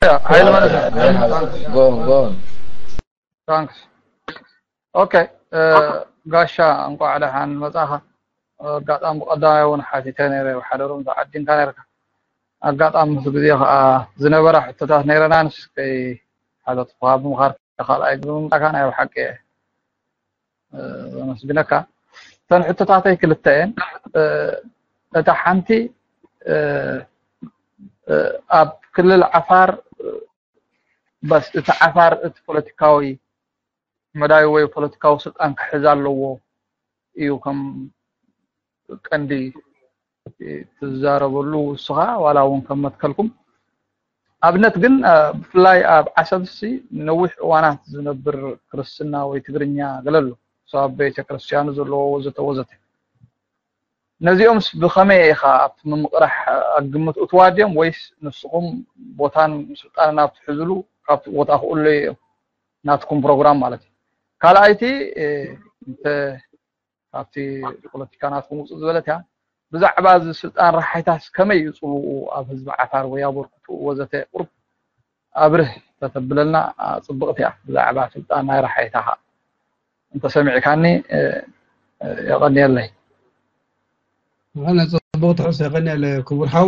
ሓይለ ማለት እዩ። ጎን ጎን ታንክስ። ኦኬ፣ ጋሻ፣ እንኳዕ ደሓን መጻኻ። ኣጋጣሚ ብቐዳማይ እውን ሓቲተ ነይረ፣ ብሓደሮም ተዓዲምካ ነይርካ። ኣጋጣሚ ምስ ግዜ ከዓ ዝነበራ ሕቶታት ነይረና፣ ንስ ከይሓተትኩኻ ብምኻር ካልኣይ ብምምጻእካ ናይ ብሓቂ እየ ዘመስግነካ። እተን ሕቶታተይ ክልተ እየን። እታ ሓንቲ ኣብ ክልል ዓፋር በስ እቲ ዓፋር እቲ ፖለቲካዊ መዳይ ወይ ፖለቲካዊ ስልጣን ክሕዝ ኣለዎ እዩ ከም ቀንዲ ትዛረበሉ ንስኻ ዋላ እውን ከም መትከልኩም ኣብነት ግን ብፍላይ ኣብ ዓሰብሲ ነዊሕ እዋናት ዝነብር ክርስትና ወይ ትግርኛ ገለ ኣሎ፣ ሰብ ቤተ ክርስቲያኑ ዘለዎ ወዘተ ወዘተ። ነዚኦምስ ብኸመይ ኢኻ ኣብቲ ምምቕራሕ ኣብ ግምት እትዋ ድዮም ወይስ ንስኹም ቦታን ስልጣንን ኣብ ትሕዝሉ ካብቲ ቦታ ክእለዩ እዮም ናትኩም ፕሮግራም ማለት እዩ። ካልኣይቲ እንተ ካብቲ ፖለቲካ ናትኩም ውፅእ ዝበለት እያ። ብዛዕባ እዚ ስልጣን ረሓይታስ ከመይ እዩ ፅልውኡ ኣብ ህዝቢ ዓፋር ወይ ኣበርክትኡ ወዘተ ቁርብ ኣብርህ ተተብለልና ፅብቕቲ እያ። ብዛዕባ ስልጣን ናይ ረሓይታ ከዓ እንተሰሚዕካኒ የቐንየለይ። ኣነ ፅቡቕ ትሕዝቶ የቐንየለ ክቡር ሓው።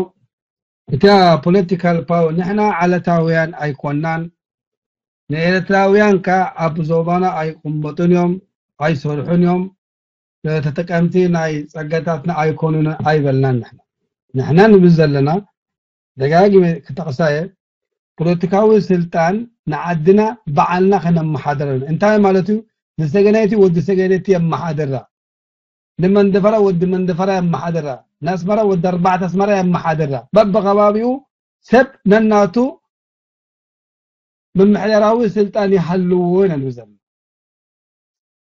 እታ ፖለቲካል ፓወር ንሕና ዓለታውያን ኣይኮናን። ንኤርትራውያን ከ ኣብ ዞባና ኣይቕመጡን እዮም፣ ኣይሰርሑን እዮም። ተጠቀምቲ ናይ ጸጋታትና ኣይኮኑን ኣይበልናን። ንሕና ንሕና ንብል ዘለና ደጋጊመ ክጠቕሳ እየ፣ ፖለቲካዊ ስልጣን ንዓድና ባዕልና ከነመሓደረን። እንታይ ማለት እዩ? ንሰገነይቲ ወዲ ሰገነይቲ የመሓድራ፣ ንመንደፈራ ወዲ መንደፈራ የመሓድራ፣ ንኣስመራ ወዲ ኣርባዕተ ኣስመራ የመሓድራ። በብኸባቢኡ ሰብ ነናቱ ምምሕዳራዊ ስልጣን ይሃልዎ ኢና ንብል ዘለና።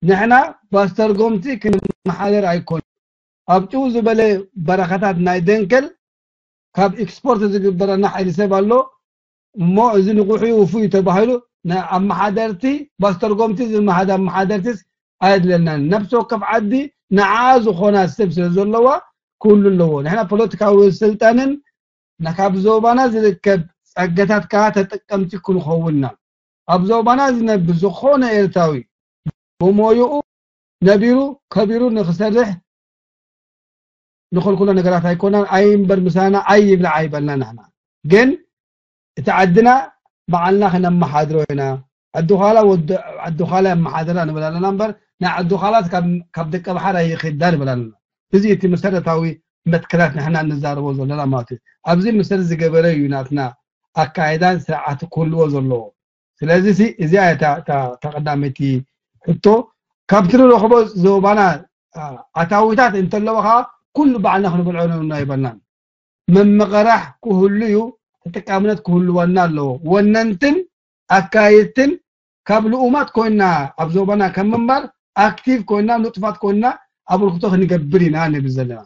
ንሕና ባስተርጎምቲ ክንመሓደር ኣይኮን። ኣብ ጭው ዝበለ በረኸታት ናይ ደንከል ካብ ኤክስፖርት ዝግበረና ሓይሊ ሰብ ኣሎ እሞ እዚ ንቑሑ ውፉይ ተባሂሉ ንኣመሓደርቲ ባስተርጎምቲ ዝመሃድ ኣመሓደርትስ ኣየድለናን። ነብሲ ወከፍ ዓዲ ንዓ ዝኾና ሰብ ስለ ዘለዋ ክህሉ ኣለዎ። ንሕና ፖለቲካዊ ስልጣንን ካብ ዞባና ዝርከብ ጸገታት ከኣ ተጠቀምቲ ክንኸውንና ኣብ ዞባና ዝነብር ዝኾነ ኤርትራዊ ብሞይኡ ነቢሩ ከቢሩ ንክሰርሕ ንኸልክሎ ነገራት ኣይኮናን። ኣይ እምበር ምሳና ኣይ ይብላዕ ኣይበልና ንሕና ግን እቲ ዓድና ባዕልና ክነመሓድሮ ኢና። ዓዲ ዃላ ወዲ ዓዲ ዃላ የመሓድራ ንብል ኣለና እምበር ናይ ዓዲ ዃላስ ካብ ደቀ ባሕር ኣይኽዳ ንብል ኣለና። እዚ እቲ መሰረታዊ መትከላት ንሕና እንዛረቦ ዘለና ማለት እዩ። ኣብዚ መሰረት ዝገበረ እዩ ናትና ኣካይዳን ስርዓት ክህልዎ ዘለዎ። ስለዚ ሲ እዚኣ እያ እታ ቀዳመይቲ ሕቶ። ካብቲ ንረኽቦ ዞባና ኣታዊታት እንተለዎ ከዓ ኩሉ ባዕልና ክንበልዖ ነብና ይበልናን። ምምቕራሕ ክህሉ እዩ፣ ተጠቃምነት ክህልወና ኣለዎ። ወነንትን ኣካየድትን ካብ ልኡማት ኮይና ኣብ ዞባና ከም ምንባር ኣክቲቭ ኮይና ንጡፋት ኮይና ኣበርክቶ ክንገብር ኢና ንብል ዘለና።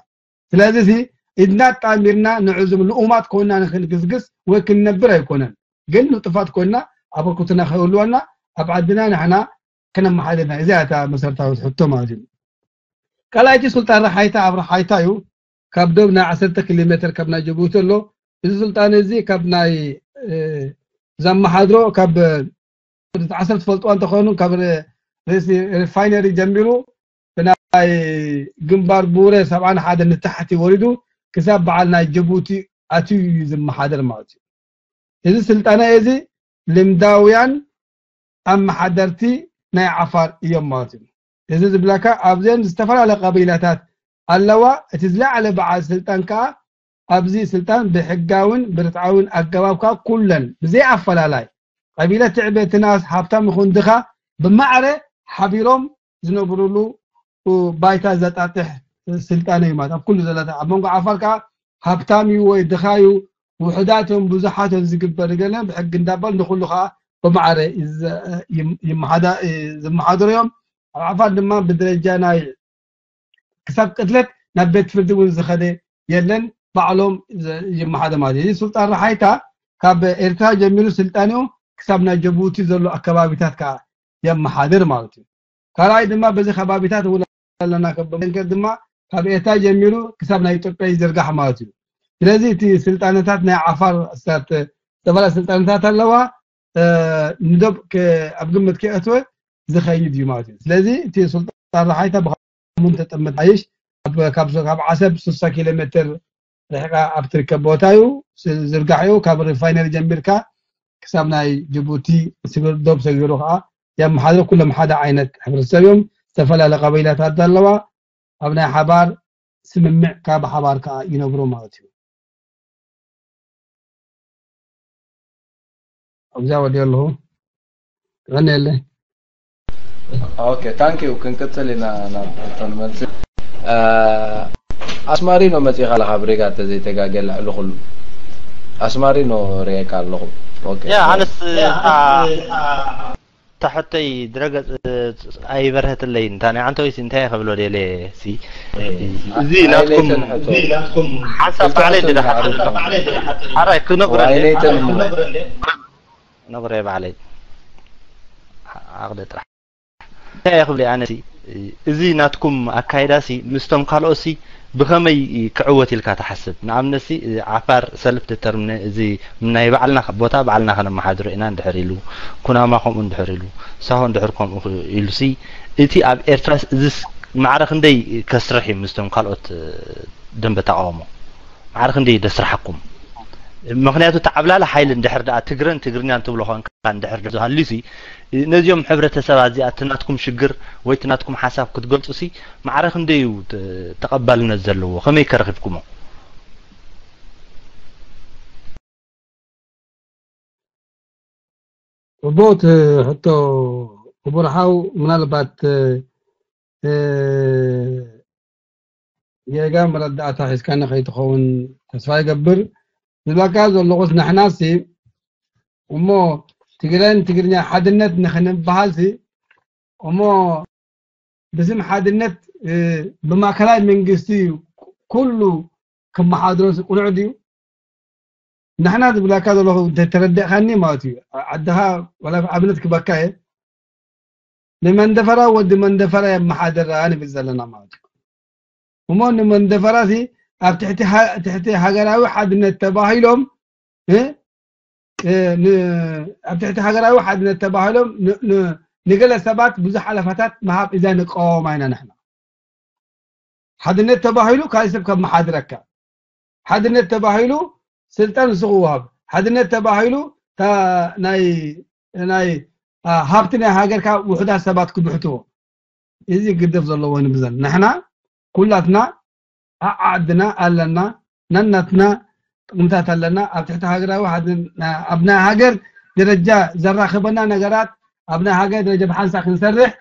ስለዚ እዚ ኢድና ጣሚርና ንዕዙም ልኡማት ኮይና ንክንግስግስ ወይ ክንነብር ኣይኮነን፣ ግን ንጡፋት ኮይና ኣበርክቶና ክህልወና ኣብ ዓድና ንሕና ክነመሓድርና። እዚኣ እታ መሰረታዊት ሕቶ ማለት እዩ። ካልኣይቲ ስልጣን ረሓይታ ኣብ ረሓይታ እዩ። ካብ ዶብ ናይ ዓሰርተ ኪሎ ሜትር ካብ ናይ ጅቡቲ ኣሎ። እዚ ስልጣን እዚ ካብ ናይ ዘመሓድሮ ካብ ዓሰርተ ትፈልጥዋ እንተኾይኑ ካብ ሪፋይነሪ ጀሚሩ ብናይ ግንባር ቡረ ሰብዓን ሓደ ንታሕቲ ወሪዱ ክሳብ በዓል ናይ ጅቡቲ ኣትዩ እዩ ዝመሓደር ማለት እዩ። እዚ ስልጣነ እዚ ልምዳውያን ኣመሓደርቲ ናይ ዓፋር እዮም ማለት እዩ። እዚ ዝብለካ ኣብዘን ዝተፈላለያ ቀቢላታት ኣለዋ። እቲ ዝለዓለ በዓል ስልጣን ከዓ ኣብዚ ስልጣን ብሕጋውን ብርትዓውን ኣገባብ ከዓ ኩለን ብዘይ ኣፈላላይ ቀቢለ ትዕበ ትናስ ሃብታም ይኹን ድኻ ብማዕረ ሓቢሮም ዝነብሩሉ ባይታ ዘጣጥሕ ስልጣነ እዩ ማለት ኣብ ኩሉ ዘለታ ኣብ መንጎ ዓፋር ከዓ ሃብታም እዩ ወይ ድኻ እዩ ውሕዳት እዮም ብዙሓት እዮም ዝግበር ገለ ብሕጊ እንዳባል ንኩሉ ከዓ ብማዕረ ዝመሓደሩ እዮም። ኣብ ዓፋር ድማ ብደረጃ ናይ ክሳብ ቅትለት ናብ ቤት ፍርዲ እውን ዝኸደ የለን። ባዕሎም ይመሓደ ማለት እዩ። ስልጣን ረሓይታ ካብ ኤርትራ ጀሚሩ ስልጣኒኡ ክሳብ ናይ ጀቡቲ ዘሎ ኣከባቢታት ከዓ የመሓድር ማለት እዩ። ካልኣይ ድማ በዚ ከባቢታት እውን ኣለና ከበንከር ድማ ካብ ኤርትራ ጀሚሩ ክሳብ ናይ ኢትዮጵያ ይዝርጋሕ ማለት እዩ። ስለዚ እቲ ስልጣነታት ናይ ዓፋር ስታት ዝተፈላለያ ስልጣንታት ኣለዋ። ንዶብ ኣብ ግምት ከየእትወ ዝኸይድ እዩ ማለት እዩ። ስለዚ እቲ ሱልጣን ረሓይታ ብከምኡ እንተጠምት ሓይሽ፣ ካብ ዓሰብ ስሳ ኪሎ ሜትር ርሕቃ ኣብ ትርከብ ቦታ እዩ። ዝርጋሕ እዩ። ካብ ሪፋይነሪ ጀሚርካ ክሳብ ናይ ጅቡቲ ስግር ዶብ ሰጊሩ ከዓ የመሓድሮ። ኩሎም ሓደ ዓይነት ሕብረተሰብ እዮም። ዝተፈላለያ ቀበይላታት ኣለዋ። ኣብ ናይ ሓባር ስምምዕ ካብ ሓባር ከዓ ይነብሩ ማለት እዩ። ኣብዚኣ ወዲኦ ኣለኹ። ጥዕና የለ። ኦኬ፣ ታንክ ዩ። ክንቅጽል ኢና ናብ ሕቶን መልሲ። ኣስማሪኖ መጺኻ ኣለኻ ብሬጋ፣ እንተዘይተጋገ ልዕሊ ኩሉ ኣስማሪኖ ርእየካ ኣለኹ። ኦኬ። ያ ኣነስ ታሕተይ ድረገጽ ኣይበርሀትለይ። እንታይ ናይ ዓንተ ወይስ እንታይ ክብሎ ደለ ሲ እዚ ናትኩም ሓሳብ ባዕለይ ድረሓት ሓራይ ክነግረን ነግረ ባዕለይ ኣቕደ ጥራሕ እንታይ ክብለ ኣነሲ እዚ ናትኩም ኣካይዳሲ ምስቶም ካልኦትሲ ብኸመይ ክዕወት ኢልካ ትሓስብ? ንኣብነትሲ ዓፋር ሰልፍ ዲተርሚነ እዚ ናይ ባዕልና ቦታ ባዕልና ከነመሓድሮ ኢና እንድሕር ኢሉ፣ ኩናማ ከምኡ እንድሕር ኢሉ፣ ሳሆ እንድሕር ከምኡ ኢሉሲ እቲ ኣብ ኤርትራስ እዚስ ማዕረ ክንደይ ከስርሕ እዩ ምስቶም ካልኦት ደንበ ተቃውሞ? ማዕረ ክንደይ ደስርሓኩም? ምክንያቱ እቲ ዓብላሊ ሓይሊ እንድሕር ደኣ ትግረን ትግርኛን ትብሎ ኮንካ እንድሕር ዝሃልዩሲ ነዚኦም ሕብረተሰባት እዚኣ እቲ ናትኩም ሽግር ወይ እቲ ናትኩም ሓሳብ ክትገልጹሲ ማዕረ ክንደይ እዩ ተቐባልነት ዘለዎ? ከመይ ከረኺብኩሞ? ጽቡቕቲ ሕቶ ክቡር ሓው፣ ምናልባት ጌጋ መረዳእታ ሒዝካኒ ከይትኸውን ተስፋ ይገብር። ዝብለካ ዘለኹስ ንሕናሲ እሞ ትግረን ትግርኛ ሓድነት ንኽንበሃልሲ እሞ ብስም ሓድነት ብማእከላይ መንግስቲ ኩሉ ክመሓድሮ ቅኑዕ ድዩ? ንሕና ዝብለካ ዘለኹ እንተተረደእካኒ ማለት እዩ። ዓድኻ ወላ ኣብነት ክበካ እየ። ንመንደፈራ ወዲ መንደፈራ የመሓድራ ንብል ዘለና ማለት እዩ። እሞ ንመንደፈራ ሲ ኣብ ትሕቲ ትሕቲ ሃገራዊ ሓድነት ተባሂሎም ኣብ ትሕቲ ሃገራዊ ሓድነት ተባሂሎም ንገለ ሰባት ብዙሕ ሓለፋታት ምሃብ እዛ ንቃወማ ኢና ንሕና። ሓድነት ተባሂሉ ካልእ ሰብ ካብ መሓድረካ፣ ሓድነት ተባሂሉ ስልጣን ንሱ ክወሃብ፣ ሓድነት ተባሂሉ ናይ ናይ ሃብቲ ናይ ሃገርካ ውሑዳት ሰባት ክብሕትዎ፣ እዚ ግደፍ ዘለዎ ንብዘን ንሕና ኩላትና ዓዓድና ኣለና፣ ነናትና ጥቕምታት ኣለና። ኣብ ትሕቲ ሃገራዊ ሓድን ኣብ ናይ ሃገር ደረጃ ዘራኽበና ነገራት ኣብ ናይ ሃገር ደረጃ ብሓንሳ ክንሰርሕ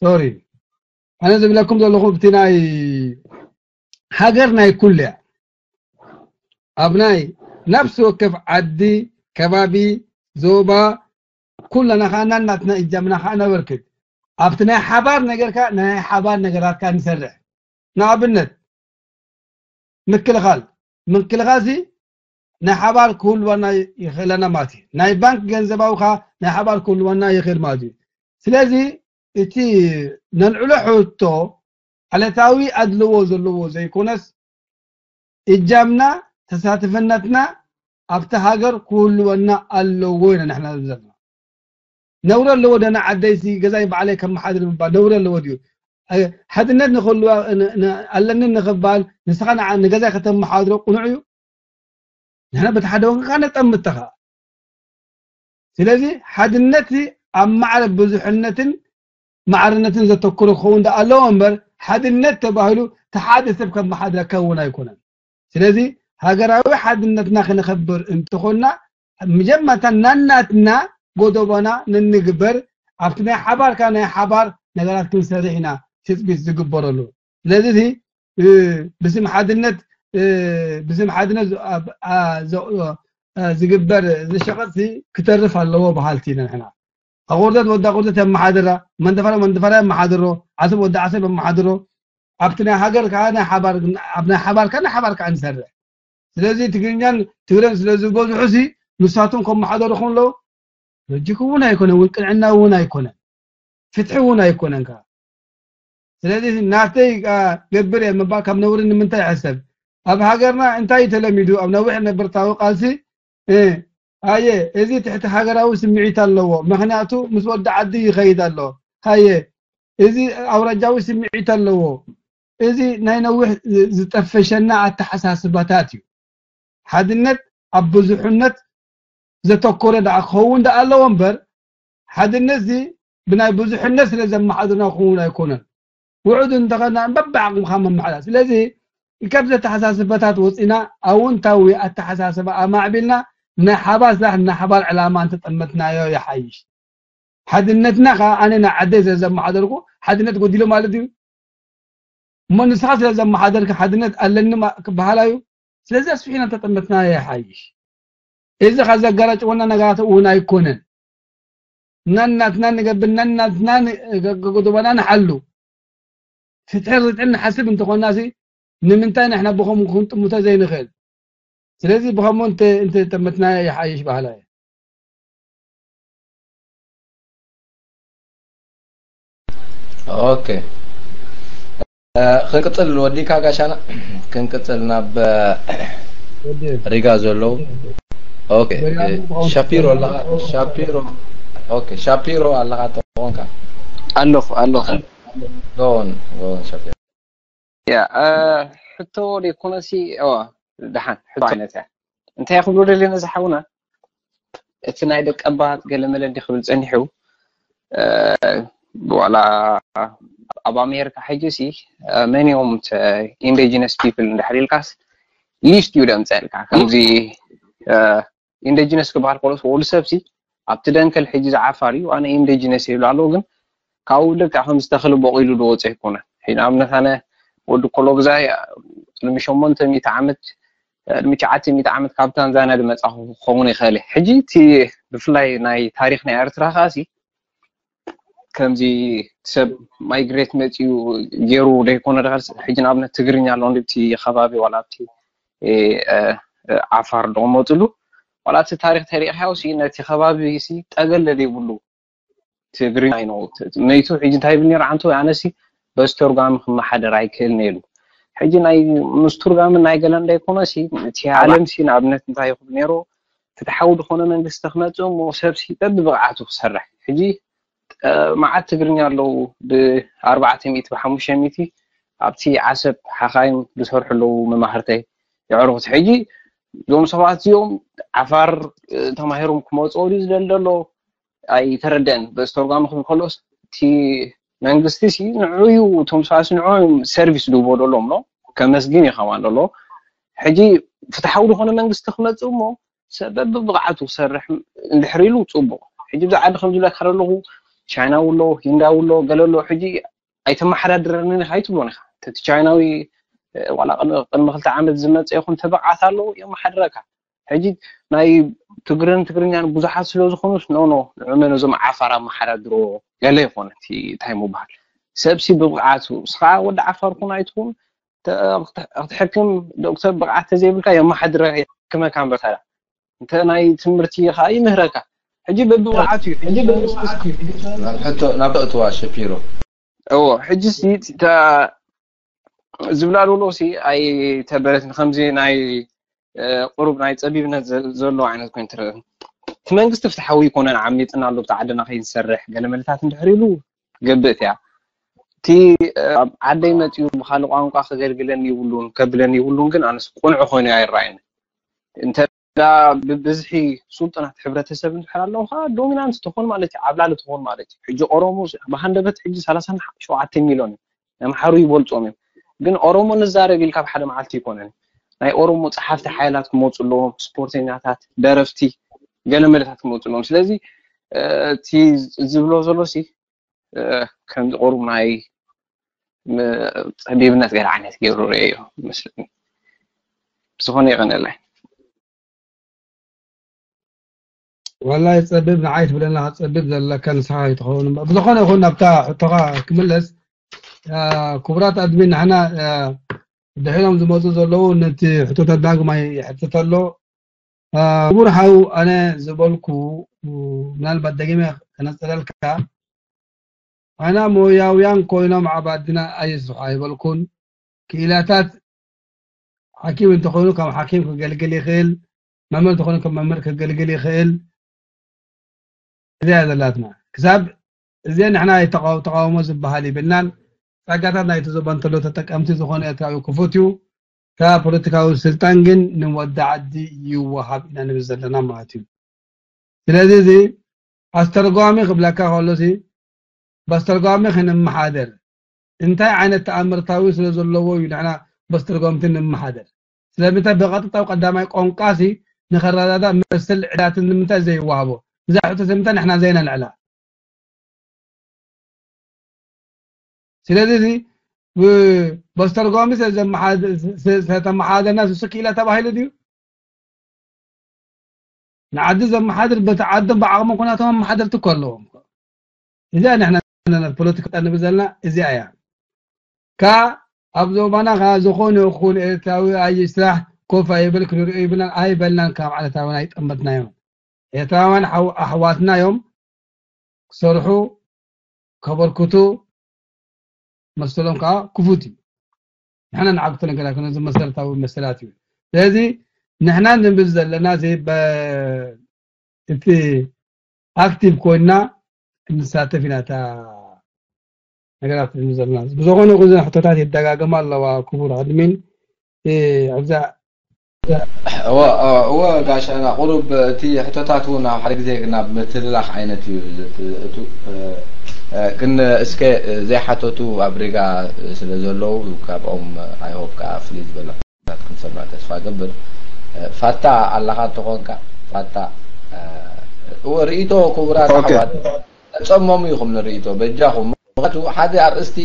ሶሪ ኣነ ዝብለኩም ዘለኹ ብቲ ናይ ሃገር ናይ ኩሉ እያ። ኣብ ናይ ነፍሲ ወከፍ ዓዲ፣ ከባቢ፣ ዞባ ኩለና ከዓ ናናትና እጃምና ከዓ ነበርክት። ኣብቲ ናይ ሓባር ነገርካ ናይ ሓባር ነገራትካ ንሰርሕ። ንኣብነት ምክልኻል ምክልኻል ሲ ናይ ሓባር ክህልወና ይኽእለና ማለት እዩ። ናይ ባንክ ገንዘባዊ ከዓ ናይ ሓባር ክህልወና ይኽእል ማለት እዩ። ስለዚ እቲ ነልዕሎ ሕቶ ዓለታዊ ኣድልዎ ዘለዎ ዘይኮነስ እጃምና ተሳትፍነትና ኣብቲ ሃገር ክህልወና ኣለዎ ኢና ንሕና ዘለና። ነውሪ ኣለዎ ዶ ንዓደይሲ ገዛይ ባዕለይ ከመሓድር ምባል ነውሪ ኣለዎ ድዩ? ሓድነት ንክህልዋ ኣለኒ ንክባል ንስኻ ንገዛይ ከተመሓድሮ ቅኑዕ እዩ? ንሕና በቲ ሓደ ወገን ከዓ ነጠምት ተኻ ስለዚ ሓድነት ኣብ ማዕረ ብዙሕነትን ማዕርነትን ዘተኩሩ ክኸውን ዳ ኣለዎ እምበር ሓድነት ተባሂሉ ተሓደ ሰብ ከመሓድረካ እውን ኣይኮነን። ስለዚ ሃገራዊ ሓድነትና ክንኸብር እንትኾና መጀመርታ ናናትና ጎደቦና ንንግበር ኣብቲ ናይ ሓባርካ ናይ ሓባር ነገራት ክንሰርሕ ኢና ትፅቢት ዝግበረሉ። ስለዚ ብስም ሓድነት ብስም ሓድነት ዝግበር ዝሸቐጥ ክተርፍ ኣለዎ በሃልቲ ኢና ንሕና። ኣቑርደት ወዲ ኣቑርደት የመሓድራ፣ መንደፈራ መንደፈራ የመሓድሮ፣ ዓሰብ ወዲ ዓሰብ የመሓድሮ። ኣብቲ ናይ ሃገር ከዓ ናይ ሓባር ኣብ ናይ ሓባር ከዓ ናይ ሓባር ከዓ ንሰርሕ። ስለዚ ትግርኛን ትግረን ስለ ዝበዝሑ ሲ ንሳቶም ከመሓደሩ ከለዉ ሎጂክ እውን ኣይኮነን፣ ወይ ቅንዕና እውን ኣይኮነን፣ ፍትሒ እውን ኣይኮነን ከዓ። ስለዚ ናተይ ገብር እየ ምባል ካብ ነውሪ ንምንታይ ይሕሰብ? ኣብ ሃገርና እንታይ ተለሚዱ ኣብ ነዊሕ ነበርታዊ ቃልሲ እ፣ ኣየ እዚ ትሕቲ ሃገራዊ ስምዒት ኣለዎ፣ ምኽንያቱ ምስ ወዲ ዓዲ ይኸይድ ኣሎ። ኣየ እዚ ኣውራጃዊ ስምዒት ኣለዎ። እዚ ናይ ነዊሕ ዝ- ዝጠፈሸና ኣተሓሳስባታት እዩ። ሓድነት ኣብ ብዙሕነት ዘተኮረ ደኣ ክኸውን ደኣ ኣለዎ እምበር ሓድነት እዚ ብናይ ብዙሕነት ስለ ዘመሓድርና ክኸውን ኣይኮነን። ውሑድ እንተኸና በብዓቕምኻ መመሓላ ስለዚ ካብ ዘተሓሳስበታት ወፂና ኣውንታዊ ኣተሓሳስባ ኣማዕቢልና ናይ ሓባር ስራሕ ናይ ሓባር ዕላማ እንተጠመትናዮ ይሓይሽ። ሓድነትና ከዓ ኣነ ናይ ዓደይ ስለ ዘመሓደርኩ ሓድነት ጎዲሉ ማለት እዩ። እሞ ንስኻ ስለ ዘመሓደርካ ሓድነት ኣለኒ ማ- ክበሃል እዩ። ስለዚ ኣስፊሕና እንተጠመትናዮ ይሓይሽ። እዚ ካብ ዘጋራጭወና ነገራት እውን ኣይኮነን። ናናትና ንገብር ናናትና ጎደባና ንሓሉ። ፍትሕን ርትዕን ንሓስብ እንተኾንና ሲ ንምንታይ ንሕና ብኸምኡ ክንጥምቶ ዘይንኽእል? ስለዚ ብኸምኡ እንተ እንተጠመትና ይሓይሽ ባህላ እየ። ኦኬ። ክንቅፅል ወዲካ ጋሻና ክንቅፅል ናብ ሪጋ ዘለዉ ሻፒሮ ኣለካ ሻፒሮ ኣለካ ተኾንካ ኣለኹ ኣለኹ ጎን ጎን ሻፒሮ ያ ሕቶ ደይኮነሲ ደሓን ሕቶ ዓይነት እያ እንታይ ክብሎ ደልየ ነዚ ሓውና እቲ ናይ ደቀባት ገለመለ እንዲ ክብል ፀኒሑ ዋላ ኣብ ኣሜሪካ ሕጂ ሲ መን እዮም indigenous people እንድሕር ኢልካስ list እዩ ደምፀልካ ከምዚ indigenous ክበሃል ከሎስ ወዲ ሰብ ሲ ኣብቲ ደንከል ሕጂ ዝዓፋር እዩ ኣነ indigenous ይብል ኣለዉ ግን ካብኡ ልክዕ ከም ዝተኽሊ ቦቂሉ ዝወፀ ኣይኮነን ንኣብነት ኣነ ወዲ ኮሎብዛይ ቅድሚ ሸሞንተ ሚእቲ ዓመት ቅድሚ ትሽዓተ ሚእቲ ዓመት ካብ ታንዛንያ ዝመፃኹ ክኸውን ይኽእል ሕጂ እቲ ብፍላይ ናይ ታሪክ ናይ ኤርትራ ከዓሲ ከምዚ ሰብ migrate መፅኡ ገይሩ ዘይኮነ ድሕር ሕጂ ንኣብነት ትግርኛ ኣሎ እንድቲ ከባቢ ዋላ ኣብቲ ዓፋር ዝቕመጥሉ ዋላ እቲ ታሪክ ተሪእካዮ ሲ ነቲ ከባቢ ሲ ጠገለ ዘይብሉ ትግርኛ ይነውት መይቱ ሕጂ እንታይ ይብል ነይሩ ዓንቶ ኣነሲ በዚ ተርጓሚ ክመሓደር ኣይክእል ነይሩ ሕጂ ናይ ምስ ቱርጋሚ ናይ ገለ እንዳይኮነ ሲ እቲ ዓለም ሲ ንኣብነት እንታይ ይኽብል ነይሩ ፍትሓዊ ዝኾነ መንግስቲ ክመፅእ እሞ ሰብ ሲ በብብቕዓቱ ክሰርሕ ሕጂ መዓት ትግርኛ ኣለዉ ብኣርባዕተ ሚእቲ ብሓሙሽተ ሚእቲ ኣብቲ ዓሰብ ሓኻይም ዝሰርሑ ኣለዉ መማህርተይ የዕሩኽቲ ሕጂ እዞም ሰባት እዚኦም ዓፋር ተማሂሮም ክመፅኦ ድዩ ዝደሊ ዘሎ ኣይተረደአን በዚ ተርጓሚ ክብል ከሎስ እቲ መንግስቲ ሲ ንዑ እዩ እቶም ሰባት ንዑ እዮም ሰርቪስ ዝህቦ ደሎም ሎ ከመስግን እዩ ከማን ደሎ ሕጂ ፍትሓዊ ዝኾነ መንግስቲ ክመፅእ እሞ ሰብ በብብቕዓቱ ክሰርሕ እንድሕር ኢሉ ፅቡቕ ሕጂ ብዛ ዓዲ ከም ዝብለካ ዘለኹ ቻይና ውሎ ሂንዳ ውሎ ገለ ኣሎ ሕጂ ኣይተመሓዳድረንን ኢኻ ኣይትብሎን ኢኻ እቲ ቻይናዊ ዋላ ቅድሚ ክልተ ዓመት ዝመፀ ይኹን ተብቕዓት ኣለዎ የመሓድረካ ሕጂ ናይ ትግርን ትግርኛን ብዙሓት ስለ ዝኾኑስ ኖ ኖ ንዑ መን እዞም ዓፋር ኣመሓዳድሮ ገለ ይኾነ እቲ እንታይ ምበሃል ሰብሲ ብብቕዓቱ እስኻ ወዲ ዓፋር ኩን ኣይትኹን ክትሕክም ዶክተር ብቕዓት ተዘይብልካ የመሓድረ የሕክመካ እምበር ታዲያ እንተ ናይ ትምህርቲ ከዓ ይምህረካ ሕጂ በብብቕዓቱ እዩ ሕጂ ናብ ሕቶ ናብ እትዋ ሸፒሮ እዎ ሕጂ ሲ ዝብላ ዘሎ ሲ ኣይተበለትን ከምዚ ናይ ቁሩብ ናይ ፀቢብነት ዘሎ ዓይነት ኮይኑ ትረአ እቲ መንግስቲ ፍትሓዊ ይኮነን ዓሚፅና ኣሎ ብቲ ዓድና ከይንሰርሕ ገለ መልታት እንድሕር ኢሉ ትገብእ እያ እቲ ኣብ ዓደይ መፅኡ ብካልእ ቋንቋ ከገልግለኒ ይብሉን ከብለኒ ይብሉን ግን ኣነስ ቁንዑ ኮይኑ ኣይረኣየኒ እንተ ብብዝሒ ሱልጡናት ሕብረተሰብ እንድሕር ኣለዉ ከዓ ዶሚናንት ትኾን ማለት እዩ ዓብላሊ ትኾን ማለት እዩ ሕጂ ኦሮሞ ብሃንደበት ሕጂ ሰላሳ ሸውዓተ ሚሊዮን እዩ ኣምሓሩ ይበልፆም እዮም ግን ኦሮሞ ንዛረብ ኢልካ ኣብ ሓደ መዓልቲ ይኮነን ናይ ኦሮሞ ፀሓፍቲ ሓይላት ክመፁ ኣለዎም ስፖርተኛታት ደረፍቲ ገለ መለታት ክመፁ ኣለዎም ስለዚ እቲ ዝብሎ ዘሎ ሲ ከምዚ ቁሩብ ናይ ፀቢብነት ገለ ዓይነት ገይሩ ርእዮ ይመስለኒ ብዝኾነ ይቐነለይ ዋላ ይፀብብ ንዓይ ትብለና ፀብብ ዘለካ ንስኻ ይትኸውን ብዝኾነ ይኹን ናብታ ሕቶኻ ክምለስ ክቡራት ኣድሚን ንሕና ድሒሮም ዝመፁ ዘለዉ ነቲ ሕቶታት ዳግማይ ይሕትት ኣሎ ክቡር ሓው ኣነ ዝበልኩ ምናልባት ደጊመ ከነፅለልካ ኣና ሞያውያን ኮይኖም ዓባድና ኣይስርሑ ኣይበልኩን ክኢላታት ሓኪም እንተኾይኑ ከም ሓኪም ክገልግል ይኽእል፣ መምህር እንተኾይኑ ከም መምህር ክገልግል ይኽእል። እዚኣ እያ ዘላትና። ክሳብ እዚኣ ንሕና ተቃውሞ ዝበሃል ይብልናን፣ ጸጋታት ናይቲ ዞባ እንተሎ ተጠቀምቲ ዝኾነ ኤርትራዊ ክፉት እዩ። ካብ ፖለቲካዊ ስልጣን ግን ንወዲ ዓዲ ይወሃብ ኢና ንብል ዘለና ማለት እዩ። ስለዚ እዚ ኣስተርጓሚ ክብለካ ከሎ ሲ በስተርጓሚ ክንመሓደር እንታይ ዓይነት ተኣምርታዊ ስለ ዘለዎ እዩ ንሕና በስተርጓምቲ ንመሓደር? ስለምንታይ ብቐጥታዊ ቀዳማይ ቋንቋ ሲ ንኸረዳዳእ መስል ዕዳትን ንምንታይ ዘይወሃቦ? እዛ ሕቶ ስለምንታይ ንሕና ዘይነልዕላ? ስለዚ እዚ በስተርጓሚ ስለተመሓደርና ስሱ ክኢላ ተባሂሉ ድዩ? ንዓዲ ዘመሓድር በቲ ዓዶም ብዓቕሚ ኩናቶም ኣመሓደርቲ እኮ ኣለዎም። እዚኣ ንሕና ፖለቲካ ንብል ዘለና እዚኣ እያ። ከ ኣብ ዞባና ከ ዝኾነ ይኹን ኤርትራዊ ኣይስራሕ ኮፍ ኣይበል ክንሪኦ ይብልናን ኣይበልናን ካብ ዓለታውን ኣይጠመትናዮም። ኤርትራውያን ኣሕዋትና እዮም። ክሰርሑ ከበርክቱ መሰሎም ከዓ ክፉት እዩ። ንሕና ንዓግቶ ነገራት ነዚ መሰረታዊ መሰላት እዩ። ስለዚ ንሕና ንብል ዘለና እቲ ኣክቲቭ ኮይና ክንሳተፍ ኢና እታ ነገራት ንብል ዘለና። ብዝኾነ ይኹን ሕቶታት ይደጋገማ ኣለዋ ክቡር ኣድሚን። ኣብዛ እወ ጋሻና ቁሩብ እቲ ሕቶታት እውን ኣብ ሓደ ግዜ ናብ ምትልላኽ ዓይነት እዩ ዝእቱ። ግን እስከ ዘይሓተቱ ኣብ ሪጋ ስለ ዘለዉ ካብኦም ኣይሆፕ ከዓ ፍልይ ዝበለ ሕቶታት ክንሰምዕ ተስፋ ገብር። ፋታ ኣለኻ እንተኾንካ ፋታ እወ ርእይቶ ክቡራት ኣሕዋት ጸመሙ ኢኹም ንርእይቶ በጃኹም። ምኽንያቱ ሓደ ኣርእስቲ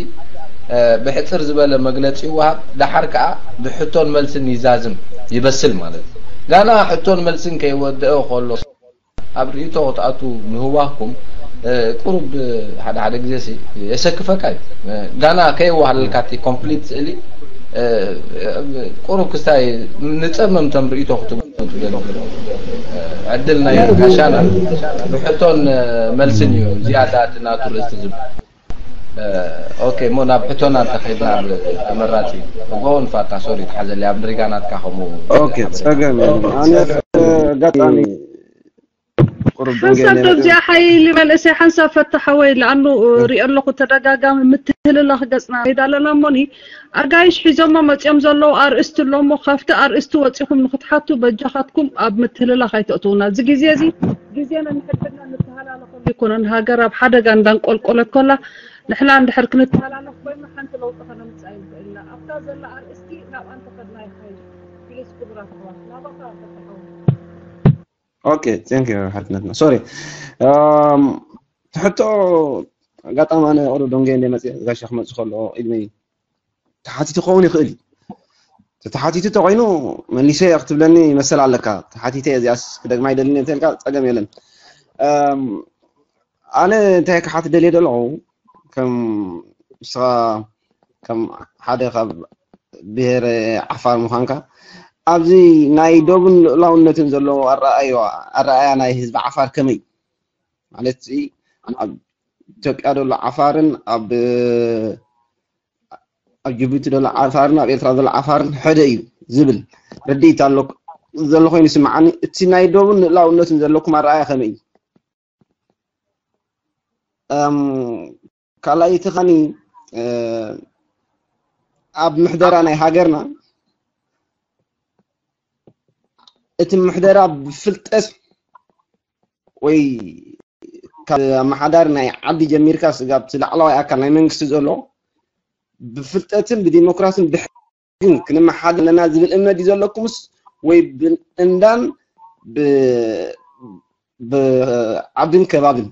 ብሕጽር ዝበለ መግለጺ ይወሃብ፣ ደሓር ከኣ ብሕቶን መልስን ይዛዝም ይበስል ማለት እዩ። ጋና ሕቶን መልስን ከይወደአ ከሎ ኣብ ርእይቶ ክትኣቱ ምህዋኩም ቁሩብ ሓደ ሓደ ግዜ የሰክፈካ እዩ። ጋና ከየዋህለልካ እቲ ኮምፕሊት ስእሊ ቁሩብ ክስታይ ንጸመምቶም ርእይቶ ክትብሉ ትደሊ ዕድል ናይ ጋሻና ብሕቶን መልስን እዩ ዝያዳ እቲ ናቱ ርእስቲ ዝብል። ኦኬ እሞ ናብ ሕቶና እንተኸድና ተመራፂ እጎ ንፋታ ሶሪ ተሓዘሊ ኣብ ንሪጋ ናትካ ከምኡ ኦኬ ጸገም ኣነ ኣጋጣሚ ቁሩብ ሓንሳብ ዶብዚኣ ሓይሊ መንእሰይ ሓንሳብ ፈታ ሓወይ ለኣኑ ሪኦ ኣለኹ ተደጋጋሚ ምትህልላኽ ገፅና ሄዳ ኣለና እሞኒ ኣጋይሽ ሒዞሞ መፂኦም ዘለዉ ኣርእስቲ ኣለሞ ካብቲ ኣርእስቲ ወፂኹም ንክትሓቱ በጃኻትኩም ኣብ ምትህልላኽ ኣይተእትውና እዚ ግዜ እዚ ግዜና ንሕድሕድና ንተሃላለኸሉ ኣይኮነን ሃገር ኣብ ሓደጋ እንዳንቆልቆለት ኮላ ንሕና እንድሕር ክንተሃላለኽ ኮይና ሓንቲ ለውጢ ከነምፅእ ኣይንኽእልና ኣብታ ዘላ ኣርእስቲ ናብኣ እንተኸድና ይኸይድ ፕሊስ ክቡራት ኣሕዋት ናባኻ ፈታ ሓወይ ኦኬ ቴንክ ዩ ሓትነትና ሶሪ ትሕቶ ኣጋጣሚ ኣነ ኦሮ ዶንጌ እንደ መፅእ ጋሻ ክመፅእ ከሎ ኢልሚ ተሓቲቱ ክኸውን ይኽእል እዩ ተተሓቲቱ ተኮይኑ መሊሰ ክትብለኒ ይመስል ኣለካ ተሓቲተ እዚኣስ ክደግማ ይደልኒ ተልካ ፀገም የለን ኣነ እንታይ ክሓት ደልየ ዘለኹ ከም ንስኻ ከም ሓደ ካብ ብሄረ ዓፋር ምዃንካ ኣብዚ ናይ ዶብን ልኡላውነትን ዘለዎ ኣረኣያ ናይ ህዝቢ ዓፋር ከመይ ማለት ኣብ ኢትዮጵያ ዘሎ ዓፋርን ኣብ ኣብ ጅቡቲ ዘሎ ዓፋርን ኣብ ኤርትራ ዘሎ ዓፋርን ሓደ እዩ ዝብል ርድኢት ኣሎ ዘሎ ኮይኑ ይስምዓኒ እቲ ናይ ዶብን ልኡላውነትን ዘለኩም ኣረኣያ ከመይ እዩ ካልኣይቲ ኸኒ ኣብ ምሕደራ ናይ ሃገርና እቲ ምሕደራ ብፍልጠት ወይ ካብ ኣመሓዳሪ ናይ ዓዲ ጀሚርካ ስጋብ እቲ ላዕለዋይ ኣካል ናይ መንግስቲ ዘሎ ብፍልጠትን ብዲሞክራስን ብሕግን ክንመሓደር ኣለና ዝብል እምነት እዩ ዘለኩምስ ወይ ብእንዳን ብዓድን ከባብን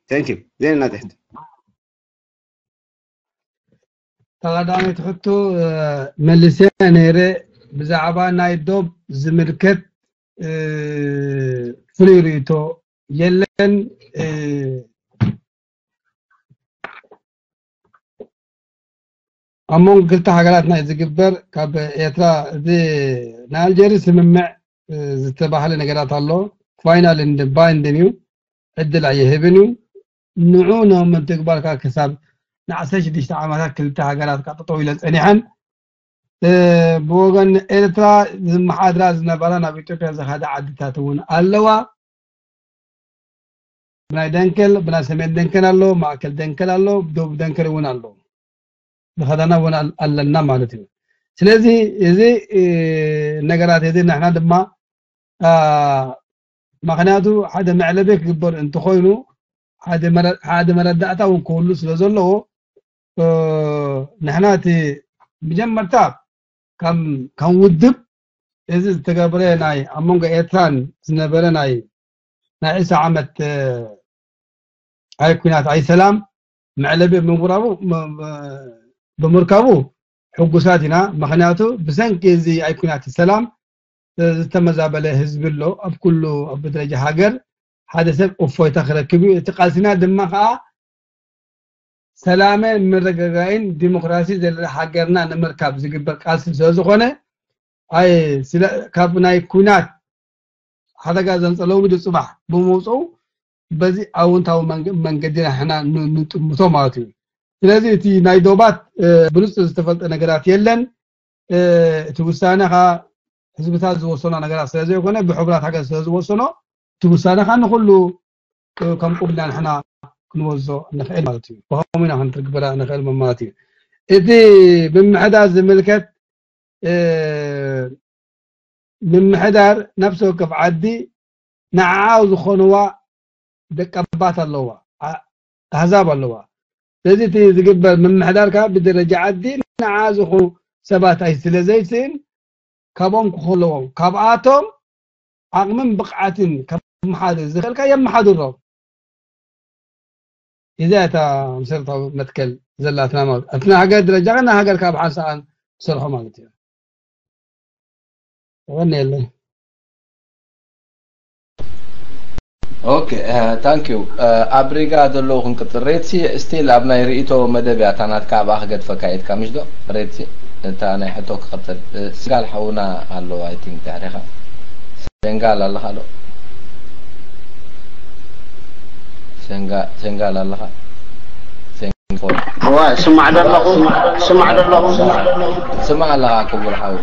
Thank you ዜና ናትሕት ተቐዳሚት ሕቶ መልስያ ነይረ ብዛዕባ ናይ ዶብ ዝምልከት ፍሉይ ርእቶ የለን ኣብ መንጎ ክልተ ሃገራት ናይ ዝግበር ካብ ኤርትራ እዚ ናይ ኣልጀሪ ስምምዕ ዝተባህለ ነገራት ኣሎ ፋይናል እንድ ባይንድን እዩ ዕድል ኣይህብን እዩ ንዑ ንምትግባር ከዓ ክሳብ ንዓሰርተ ሽዱሽተ ዓመታት ክልተ ሃገራት ካብ ጠጠው ኢለን ጸኒሐን። ብወገን ኤርትራ ዝመሓድራ ዝነበራ ናብ ኢትዮጵያ ዝኸዳ ዓድታት እውን ኣለዋ። ብናይ ደንከል ብናይ ሰሜን ደንከል ኣሎ፣ ማእከል ደንከል ኣሎ፣ ደቡብ ደንከል እውን ኣሎ። ዝኸዳና እውን ኣለና ማለት እዩ። ስለዚ እዚ ነገራት እዚ ንሕና ድማ ምክንያቱ ሓደ መዕለቢ ክግበር እንተኾይኑ ሓደ መረዳእታ እውን ክህሉ ስለ ዘለዎ ንሕና እቲ መጀመርታ ከም ውድብ እዚ ዝተገብረ ናይ ኣብ መንጎ ኤርትራን ዝነበረ ናይ ናይ ዕስራ ዓመት ኣይ ኩናት ኣይ ሰላም መዕለቢ ብምራቡ ብምርካቡ ሕጉሳት ኢና። ምክንያቱ ብሰንኪ እዚ ኣይ ኩናት ሰላም ዝተመዛበለ ህዝቢ ኣሎ ኣብ ኩሉ ኣብ ደረጃ ሃገር ሓደ ሰብ እፎይታ ክረክብ እዩ። እቲ ቃልሲና ድማ ከዓ ሰላምን ምርግጋእን ዲሞክራሲ ዘለና ሃገርና ንምርካብ ዝግበር ቃልሲ ስለ ዝኾነ ኣይ ስለ ካብ ናይ ኩናት ሓደጋ ዘንጸለዉ ጽባሕ ብምውፅኡ በዚ ኣውንታዊ መንገዲ ንሕና ንጥምቶ ማለት እዩ። ስለዚ እቲ ናይ ዶባት ብሉፅ ዝተፈልጠ ነገራት የለን። እቲ ውሳነ ካ ህዝብታት ዝወሰኖ ነገራት ስለ ዘይኮነ ብሕቡራት ሃገር ስለ ዝወሰኖ እቲ ውሳነ ካ ንኩሉ ከም ቁብልና ንሕና ክንወዞ ንኽእል ማለት እዩ። ብኸምኡ ኢና ክንትርግበራ ንኽእል ማለት እዩ። እቲ ምምሕዳር ዝምልከት ምምሕዳር ነፍሲ ወከፍ ዓዲ ንዓዓ ዝኾንዋ ደቀባት ኣለዋ፣ ኣህዛብ ኣለዋ። ስለዚ እቲ ዝግበር ምምሕዳር ከዓ ብደረጃ ዓዲ ንዓዓ ዝኾኑ ሰባት ኣይ ስለ ዘይስእን ካብኦም ክኾለዎም ካብኣቶም ዓቕምን ብቕዓትን ከመሓድር ዝኽእልካ የመሓድሮም። እዚኣ እታ መሰረታዊ መትከል ዘላትና ማለት ኣብቲ ናይ ሃገር ደረጃ ናይ ሃገር ካብ ሓንሳኣን ትሰርሖ ማለት እዩ። ወን የለ ኦኬ ታንክ ዩ ኣብ ሪጋ ዘለዉ ክንቅፅል ሬትሲ ስቲል ኣብ ናይ ርእቶ መደብ እያ እታ ናትካ ኣብኣ ክገድፈካ ኢትካ ምሽ ዶ ሬትሲ እታ ናይ ሕቶ ክቐፅል ስጋል ሓውና ኣለዎ ኣይ ቲንክ ድሕሪኻ ሴንጋል ኣለኻ ዶ ሴንጋል ኣለኻ እዋ ስማዕ ደለኹ ስማዕ ደለኹ ስማዕ ኣለኻ ክቡር ሓው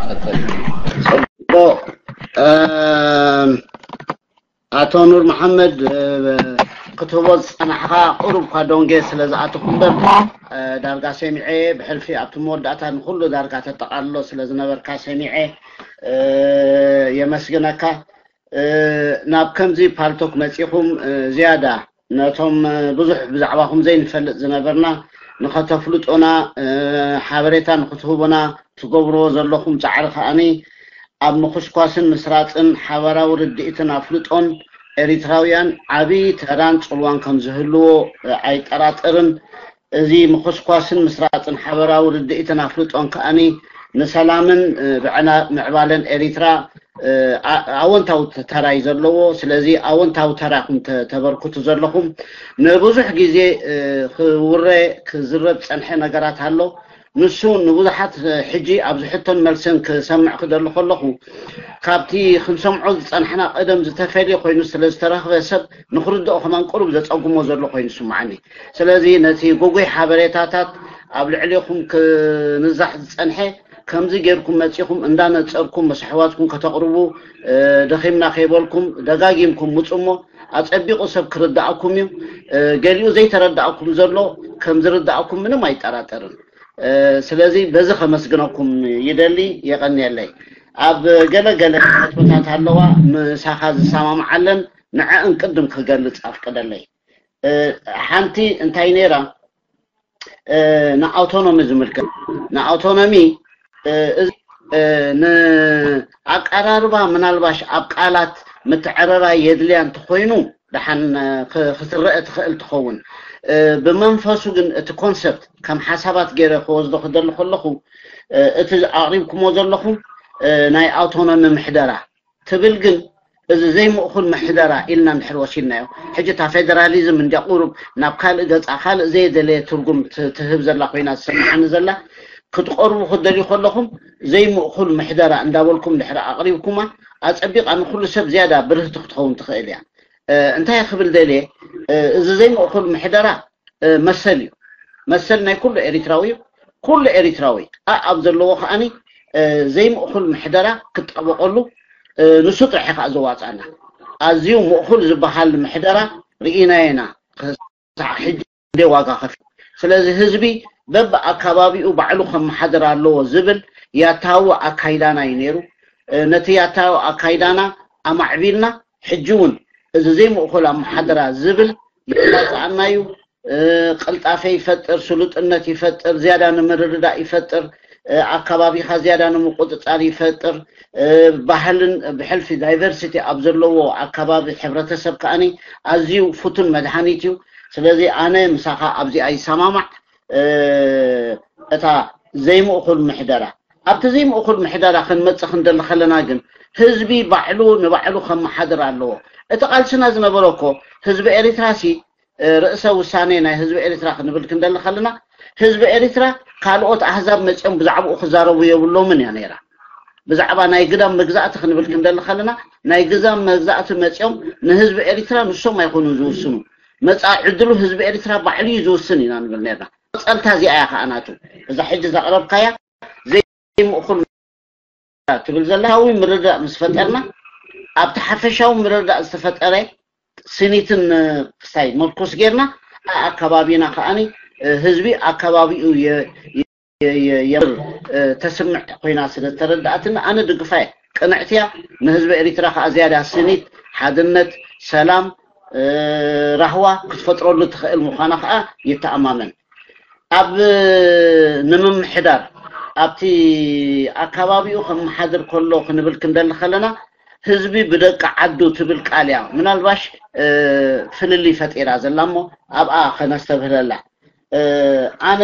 ቀጥል ኣቶ ኑር መሓመድ ክትህቦ ዝፀናሕኻ ቁሩብ እኳ ዶንጌ ስለ ዝኣተኹ እምበር ዳርጋ ሰሚዐ ብሕልፊ ኣብቲ መወዳእታ ንኩሉ ዳርጋ ተጠቓልሎ ስለ ዝነበርካ ሰሚዐ የመስግነካ ናብ ከምዚ ፓልቶክ መፂኹም ዝያዳ ነቶም ብዙሕ ብዛዕባኹም ዘይንፈልጥ ዝነበርና ንኸተፍልጦና ሓበሬታ ንኽትህቡና ትገብርዎ ዘለኹም ፃዕሪ ከዓኒ ኣብ ምኹስኳስን ምስራፅን ሓበራዊ ርድኢትን ኣፍልጦን ኤሪትራውያን ዓብዪ ተራን ፅልዋን ከም ዝህልዎ ኣይጠራጠርን። እዚ ምኹስኳስን ምስራፅን ሓበራዊ ርድኢትን ኣፍልጦን ከዓኒ ንሰላምን ምዕባለን ኤሪትራ ኣወንታዊ ተራ እዩ ዘለዎ። ስለዚ ኣወንታዊ ተራኹም ተበርክቱ ዘለኹም ንብዙሕ ግዜ ክውረ ክዝረብ ዝፀንሐ ነገራት ኣሎ። ንሱ ንብዙሓት ሕጂ ኣብዚ ሕቶን መልስን ክሰምዕ ክደሊ ከለኹ ካብቲ ክንሰምዖ ዝፀናሕና ቀደም ዝተፈልየ ኮይኑ ስለ ዝተረኽበ ሰብ ንክርድኦ ከማን ቅሩብ ዘፀጉሞ ዘሎ ኮይኑ ይስምዓኒ። ስለዚ ነቲ ጉጉይ ሓበሬታታት ኣብ ልዕሌኹም ክንዛሕ ዝፀንሐ ከምዚ ጌርኩም መፂኹም እንዳነፀርኩም ምስ ኣሕዋትኩም ከተቕርቡ ደኺምና ከይበልኩም ደጋጊምኩም ምፁ እሞ ኣፀቢቑ ሰብ ክርድኣኩም እዩ። ገሊኡ ዘይተረድኣኩም ዘሎ ከም ዝርድኣኩም ምንም ኣይጠራጠርን። ስለዚ በዚ ከመስግነኩም ይደሊ። የቐንየለይ። ኣብ ገለ ገለ ነጥብታት ኣለዋ ምሳኻ ዝሰማምዓለን ንዐእን ቅድም ክገልፅ ኣፍቅደለይ። ሓንቲ እንታይ ነይራ ንኣውቶኖሚ ዝምልከት ንኣውቶኖሚ ንኣቀራርባ ምናልባሽ ኣብ ቃላት ምትዕርራይ የድልያ እንተኾይኑ ደሓን ክትረአ ትኽእል ትኸውን። ብመንፈሱ ግን እቲ ኮንሰፕት ከም ሓሳባት ገይረ ክወስዶ ክደሊ ከለኹ እቲ ኣቕሪብኩሞ ዘለኹም ናይ ኣውቶኖሚ ምሕደራ ትብል ግን እዚ ዘይምእኹል ምሕደራ ኢልና እንድሕር ወሲድናዮ ሕጂ እታ ፌደራሊዝም እንድያ ቁሩብ ናብ ካልእ ገፃ ካልእ ዘየደለየ ትርጉም ትህብ ዘላ ኮይና ዝሰምዓኒ ዘላ ክትቐርቡ ክትደልዩ ከለኹም ዘይምእኹል ምሕደራ እንዳበልኩም ድሕሪ ኣቕሪብኩማ ኣፀቢቓ ንኩሉ ሰብ ዝያዳ ብርህቲ ክትኸውን ትኽእል እያ። እንታይ ክብል ደልየ እዚ ዘይምእኹል ምሕደራ መሰል እዩ። መሰል ናይ ኩሉ ኤሪትራዊ እዩ። ኩሉ ኤሪትራዊ ኣኣብ ዘለዎ ከኣኒ ዘይምእኩል ምሕደራ ክጣበቀሉ ንሱ ጥራሕ ከኣ ዘዋፃና። ኣዝዩ ምእኩል ዝበሃል ምሕደራ ርኢናየና። ክሳዕ ሕጂ እንደ ዋጋ ከፊ ስለዚ ህዝቢ በብኣካባቢኡ ባዕሉ ከመሓደር ኣለዎ ዝብል ያታዊ ኣካይዳና እዩ ነይሩ። ነቲ ያታዊ ኣካይዳና ኣማዕቢልና ሕጂ እውን እዚ ዘይምእኩል ኣመሓደራ ዝብል ይመፅኣና እዩ። ቅልጣፈ ይፈጥር፣ ስሉጥነት ይፈጥር፣ ዝያዳ ንምርድዳእ ይፈጥር፣ ኣካባቢኻ ዝያዳ ንምቁፅፃር ይፈጥር። ባህልን ብሕልፊ ዳይቨርሲቲ ኣብ ዘለዎ ኣካባቢ ሕብረተሰብ ከኣኒ ኣዝዩ ፍቱን መድሃኒት እዩ። ስለዚ ኣነ ምሳኻ ኣብዚኣ ይሰማማዕ። እታ ዘይምእኩል ምሕደራ ኣብቲ ዘይምእኩል ምሕደራ ክንመፅእ ክንደሊ ከለና ግን ህዝቢ ባዕሉ ንባዕሉ ከመሓድር ኣለዎ። እቲ ቃልስና ዝነበረ እኮ ህዝቢ ኤሪትራ ሲ ርእሰ ውሳኔ ናይ ህዝቢ ኤሪትራ ክንብል ክንደሊ ከለና ህዝቢ ኤሪትራ ካልኦት ኣህዛብ መፅኦም ብዛዕባኡ ክዛረቡ የብሎምን እያ ነይራ። ብዛዕባ ናይ ግዳም መግዛእቲ ክንብል ክንደሊ ከለና ናይ ግዛም መግዛእቲ መፅኦም ንህዝቢ ኤሪትራ ንሶም ኣይኮኑን ዝውስኑ። መፃኢ ዕድሉ ህዝቢ ኤሪትራ ባዕሉ እዩ ዝውስን ኢና ንብል ነርና። ፀልታ እዚኣ እያ ከዓ ናቱ እዛ ሕጂ ዘቕረብካያ ዘይምእኩል ትብል ዘላ ሓዊ ምርዳእ ምስ ፈጠርና ኣብቲ ሓፈሻዊ ምርዳእ ዝተፈጠረ ስኒትን ክሳይ ምርኩስ ጌርና ኣካባቢና ከዓኒ ህዝቢ ኣካባቢኡ የምር ተስምዕ ኮይና ስለ ዝተረዳእትና ኣነ ድግፋ እየ። ቅንዕትያ ንህዝቢ ኤሪትራ ከዓ ዝያዳ ስኒት፣ ሓድነት፣ ሰላም፣ ራህዋ ክትፈጥረሉ ትኽእል ምዃና ከዓ ይተኣማመን። ኣብ ንምምሕዳር ኣብቲ ኣካባቢኡ ከመሓድር ከሎ ክንብል ክንደሊ ከለና ህዝቢ ብደቂ ዓዱ ትብል ቃል እያ ምናልባሽ ፍልልይ ፈጢራ ዘላ እሞ ኣብኣ ከነስተብህለላ። ኣነ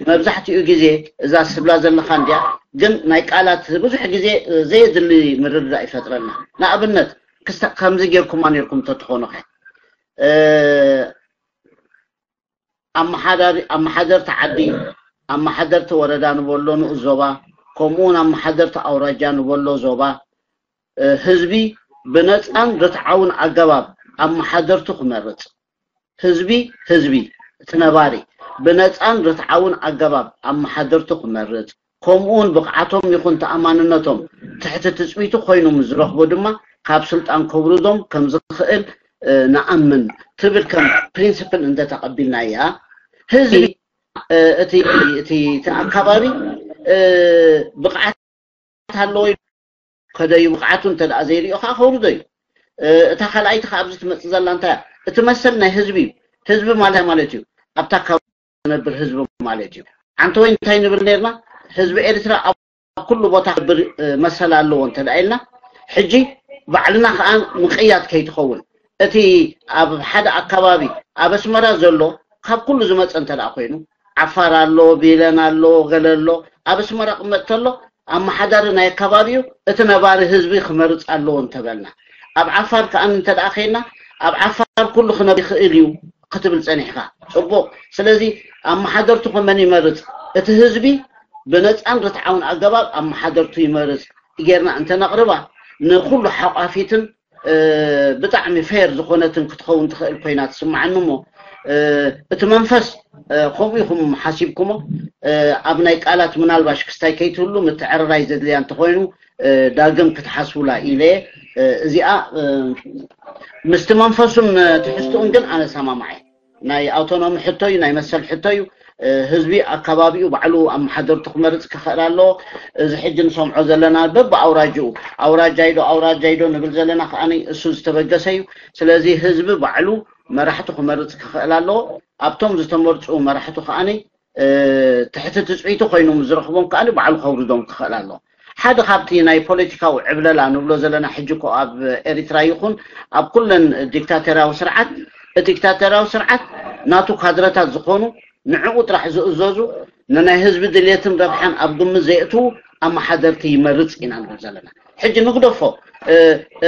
መብዛሕትኡ ግዜ እዛ ስብላ ዘለኻ እንዲያ ግን ናይ ቃላት ብዙሕ ግዜ ዘየድሊ ምርድዳእ ይፈጥረልና። ንኣብነት ክስተ ከምዚ ጌርኩማ ነርኩም ተትኾኑኸ ኣመሓዳሪ ኣመሓደርቲ ዓዲ ኣመሓደርቲ ወረዳ ንበሎ ንኡስ ዞባ ከምኡ እውን ኣመሓደርቲ ኣውራጃ ንበሎ ዞባ ህዝቢ ብነፃን ርትዓውን ኣገባብ ኣመሓደርቱ ክመርፅ ህዝቢ ህዝቢ እቲ ነባሪ ብነፃን ርትዓውን ኣገባብ ኣመሓደርቱ ክመርፅ ከምኡውን ብቕዓቶም ይኹን ተኣማንነቶም ትሕቲ ትፅቢቱ ኮይኑ ምስ ዝረኽቦ ድማ ካብ ስልጣን ከውርዶም ከም ዝኽእል ንኣምን ትብል ከም ፕሪንስፕል እንተተቐቢልና እያ ህዝቢ እቲ እቲ እቲ ኣካባቢ ብቕዓት ኣለዎ ከደዩ ብቕዓቱ እንተ ደኣ ዘይሪኦ ከዓ ከውርዶ እዩ። እታ ካልኣይቲ ከዓ ኣብዚ ትመፅእ ዘላ እንታይ እያ? እቲ መሰል ናይ ህዝቢ እዩ። ህዝቢ ማለት ማለት እዩ ኣብታ ካብ ዝነብር ህዝቢ ማለት እዩ። ዓንተ ወይ እንታይ ንብል ነርና? ህዝቢ ኤርትራ ኣብ ኩሉ ቦታ ክብር መሰል ኣለዎ እንተ ደኣ ኢልና ሕጂ ባዕልና ከዓ ምቅያድ ከይትኸውን እቲ ኣብ ሓደ ኣካባቢ ኣብ ኣስመራ ዘሎ ካብ ኩሉ ዝመፀ እንተ ደኣ ኮይኑ ዓፋር ኣሎ፣ ቢለን ኣሎ፣ ገለ ኣሎ ኣብ ኣስመራ ቅመጥ ተሎ ኣመሓዳሪ ናይ ኣካባቢኡ እቲ ነባሪ ህዝቢ ክመርፅ ኣለዎ እንተበልና ኣብ ዓፋር ከኣ እንተ ደኣ ከይና ኣብ ዓፋር ኩሉ ክነብ ይኽእል እዩ ክትብል ጸኒሕካ ጽቡቕ ስለዚ ኣመሓደርቱ ከመን ይመርፅ እቲ ህዝቢ ብነፃን ርትዓውን ኣገባብ ኣመሓደርቱ ይመርፅ ጌርና እንተነቕርባ ንኩሉ ሓቋፊትን ብጣዕሚ ፌር ዝኾነትን ክትኸውን ትኽእል ኮይና ትስምዓኒ እሞ እቲ መንፈስ ከምኡ ኢኹም ሓሲብኩሞ ኣብ ናይ ቃላት ምናልባሽ ክስታይ ከይትህሉ ምትዕርራይ ዘድልያ እንተኾይኑ ዳግም ክትሓስቡላ ኢለ እዚኣ ምስቲ መንፈሱን ትሕዝትኡን ግን ኣነ ሰማማዐ ናይ ኣውቶኖሚ ሕቶ እዩ ናይ መሰል ሕቶ እዩ ህዝቢ ኣካባቢኡ ባዕሉ ኣመሓደርቱ ክመርፅ ክኽእል ኣለዎ እዚ ሕጂ ንሰምዖ ዘለና በብኣውራጅኡ ኣውራጃ ኢዶ ኣውራጃ ኢዶ ንብል ዘለና ከዓ እሱ ዝተበገሰ እዩ ስለዚ ህዝቢ ባዕሉ መራሕቱ ክመርፅ ክኽእል ኣለዎ ኣብቶም ዝተመርፁ መራሕቱ ከዓ ትሕቲ ትፅቢቱ ኮይኑ ዝረኽቦም ከዓ ባዕሉ ከውርዶም ክኽእል ኣለዎ ሓደ ካብቲ ናይ ፖለቲካዊ ዕብለላ ንብሎ ዘለና ሕጂ ኮ ኣብ ኤሪትራ ይኹን ኣብ ኩለን ዲክታተርያዊ ስርዓት እቲ ዲክታተርያዊ ስርዓት ናቱ ካድረታት ዝኾኑ ንዕኡ ጥራሕ ዝእዘዙ ንናይ ህዝቢ ድልየትን ረብሓን ኣብ ግምት ዘየእትዉ ኣመሓደርቲ ይመርፅ ኢና ንብል ዘለና ሕጂ ንግደፎ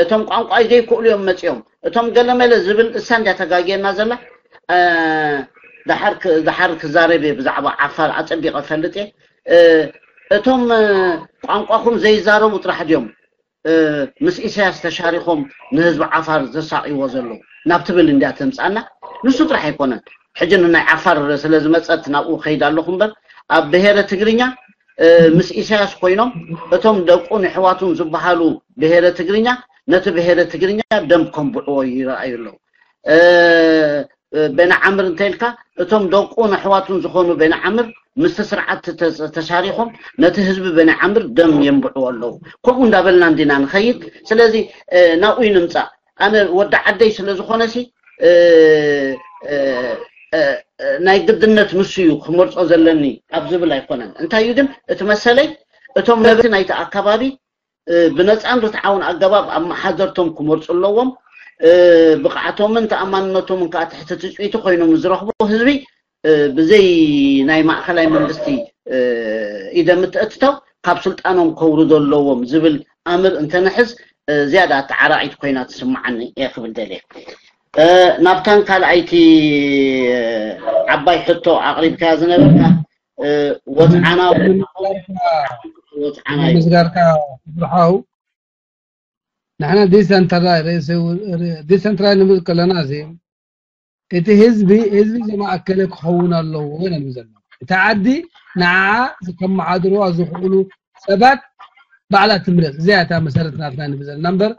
እቶም ቋንቋይ ዘይክእሉ እዮም መፂኦም እቶም ገለመለ ዝብል እሳ እንድያ ተጋግየና ዘላ ድሓር ክዛረብ እየ ብዛዕባ ዓፋር ኣፀቢቐ ፈልጥ እየ እቶም ቋንቋኹም ዘይዛረቡ ጥራሕ ድዮም ምስ ኢሳያስ ተሻሪኾም ንህዝቢ ዓፋር ዘሳቕይዎ ዘለዉ ናብ ትብል እንድያ ተምፃና ንሱ ጥራሕ ኣይኮነን ሕጂ ንናይ ዓፋር ስለ ዝመጸት ናብኡ ከይድ ኣለኹ እምበር፣ ኣብ ብሄረ ትግርኛ፣ እ፣ ምስ ኢሳያስ ኮይኖም እቶም ደቁን ኣሕዋቱን ዝበሃሉ ብሄረ ትግርኛ ነቲ ብሄረ ትግርኛ ደም ከንብዕዎ ይረኣዩ ኣለዉ። እ፣ እ፣ ቤንዓምር እንተ ኢልካ፣ እቶም ደቁን ኣሕዋቱን ዝኾኑ ቤንዓምር ምስቲ ስርዓት ተ-፣ ተሻሪኾም ነቲ ህዝቢ ቤንዓምር ደም የንብዕዎ ኣለዉ። ከምኡ እንዳበልና እንዲና ንኸይድ። ስለዚ፣ እ፣ ናብኡ ይንምጻእ። ኣነ ወዲ ዓደይ ስለ ዝኾነሲ፣ እ፣ እ፣ እ፣ ናይ ግድነት ንሱ እዩ ክመርጾ ዘለኒ ኣብ ዝብል ኣይኮነን። እንታይ እዩ ግን እቲ መሰለይ፣ እቶም ነበርቲ ናይቲ ኣካባቢ፣ እ፣ ብነጻን ርትዓውን ኣገባብ ኣመሓደርቶም ክመርጹ ኣለዎም። እ፣ ብቕዓቶምን ተኣማንነቶምን ከኣ ትሕቲ ትጽቢቲ ኮይኖም ዝረኽቡ ህዝቢ፣ እ፣ ብዘይ ናይ ማእከላይ መንግስቲ፣ እ፣ ኢደ ምትእትታው ካብ ስልጣኖም ከውርዶ ኣለዎም ዝብል ኣምር እንተንሕዝ፣ እ፣ ዝያዳ ኣተዓራቒት ኮይና ትስምዓኒ እየ ክብል ደልየ። እ፣ ናብታን ካልኣይቲ፣ እ፣ ዓባይ ሕቶ ኣቕሪብካያ ዝነበርካ፣ እ፣ ወጽዓና፣ ወጽዓና እዩ። ምስጋርካ ብርሓው። ንሕና ዲሰንትራል፣ ዲሰንትራል ንብል ከለና እዚ እቲ ህዝቢ፣ ህዝቢ ዘማእከለ ክኸውን ኣለዎ ኢና ንብል ዘለና። እቲ ዓዲ ንዓ ከመሓድርዋ ዝኽእሉ ሰባት ባዕላ ትምረጽ። እዚኣ እታ መሰረት ናትና ንብል ዘለና እምበር፣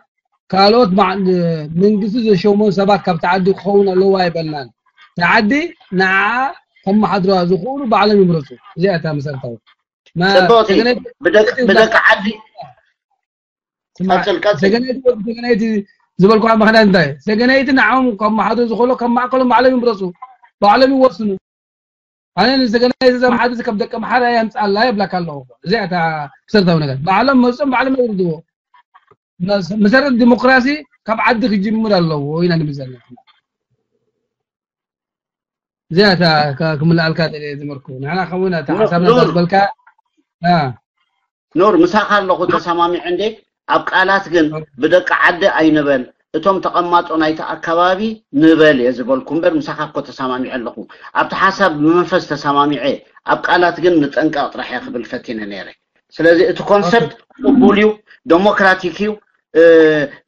ካልኦት ባዕ-፣ መንግስቲ ዘሸሞም ሰባት ካብቲ ዓዲ ክኸውን ኣለዎ ኣይበልናን። እቲ ዓዲ ንዓ ከመሓድርዋ ዝኽእሉ ባዕሎም ይምረጹ። እዚኣ እታ መሰረታዊ። መ-፣ ጽቡቕ፣ ሰገነይቲ ብደቂ፣ ብደቂ ዓዲ። ስማዕ፣ ቀጽል፣ ቀጽል። ሰገነይቲ ወዲ ሰገነይቲ ዝበልኩዋ ምኽንያት እንታይ? ሰገነይቲ ንዓኦም ከመሓድሩ ዝኽእሉ ከመዓከሎም ባዕሎም ይምረጹ፣ ባዕሎም ይወስኑ። ኣነ ንሰገነይቲ ዘመሓድር ካብ ደቂ ኣምሓራ የምጻላ የብላካ ኣለኹ። እዚኣ እታ መሰረታዊ ነገር። ባዕሎም መርጾም ባዕሎም የውርድዎ። መስ-፣ መሰረት ዲሞክራሲ ካብ ዓዲ ክጅምር ኣለዎ ኢና ንብል ዘለና። እዚኣ እታ ካ-፣ ክምልኣልካ ደልየ ዝመርኩ። ንሕና ከምኡ ኢና እታ ኑር፣ ሓሳብና ኑር። ዝበልካ። አ። ኑር፣ ምሳኻ ኣለኹ ተሰማሚዐ እንዴ፣ ኣብ ቃላት ግን ብደቂ ዓዲ ኣይንበል፣ እቶም ተቐማጦ ናይቲ ኣከባቢ ንበል እየ ዝበልኩ እምበር፣ ምሳኻ እኮ ተሰማሚዐ ኣለኹ። ኣብቲ ሓሳብ ብመንፈስ ተሰማሚዐ፣ ኣብ ቃላት ግን ንጠንቀቕ ጥራሕ እየ ክብል ፈቲነ ነይረ። ስለዚ እቲ ኮንሰፕት ቅቡል እዩ፣ ዴሞክራቲክ እዩ። እ፣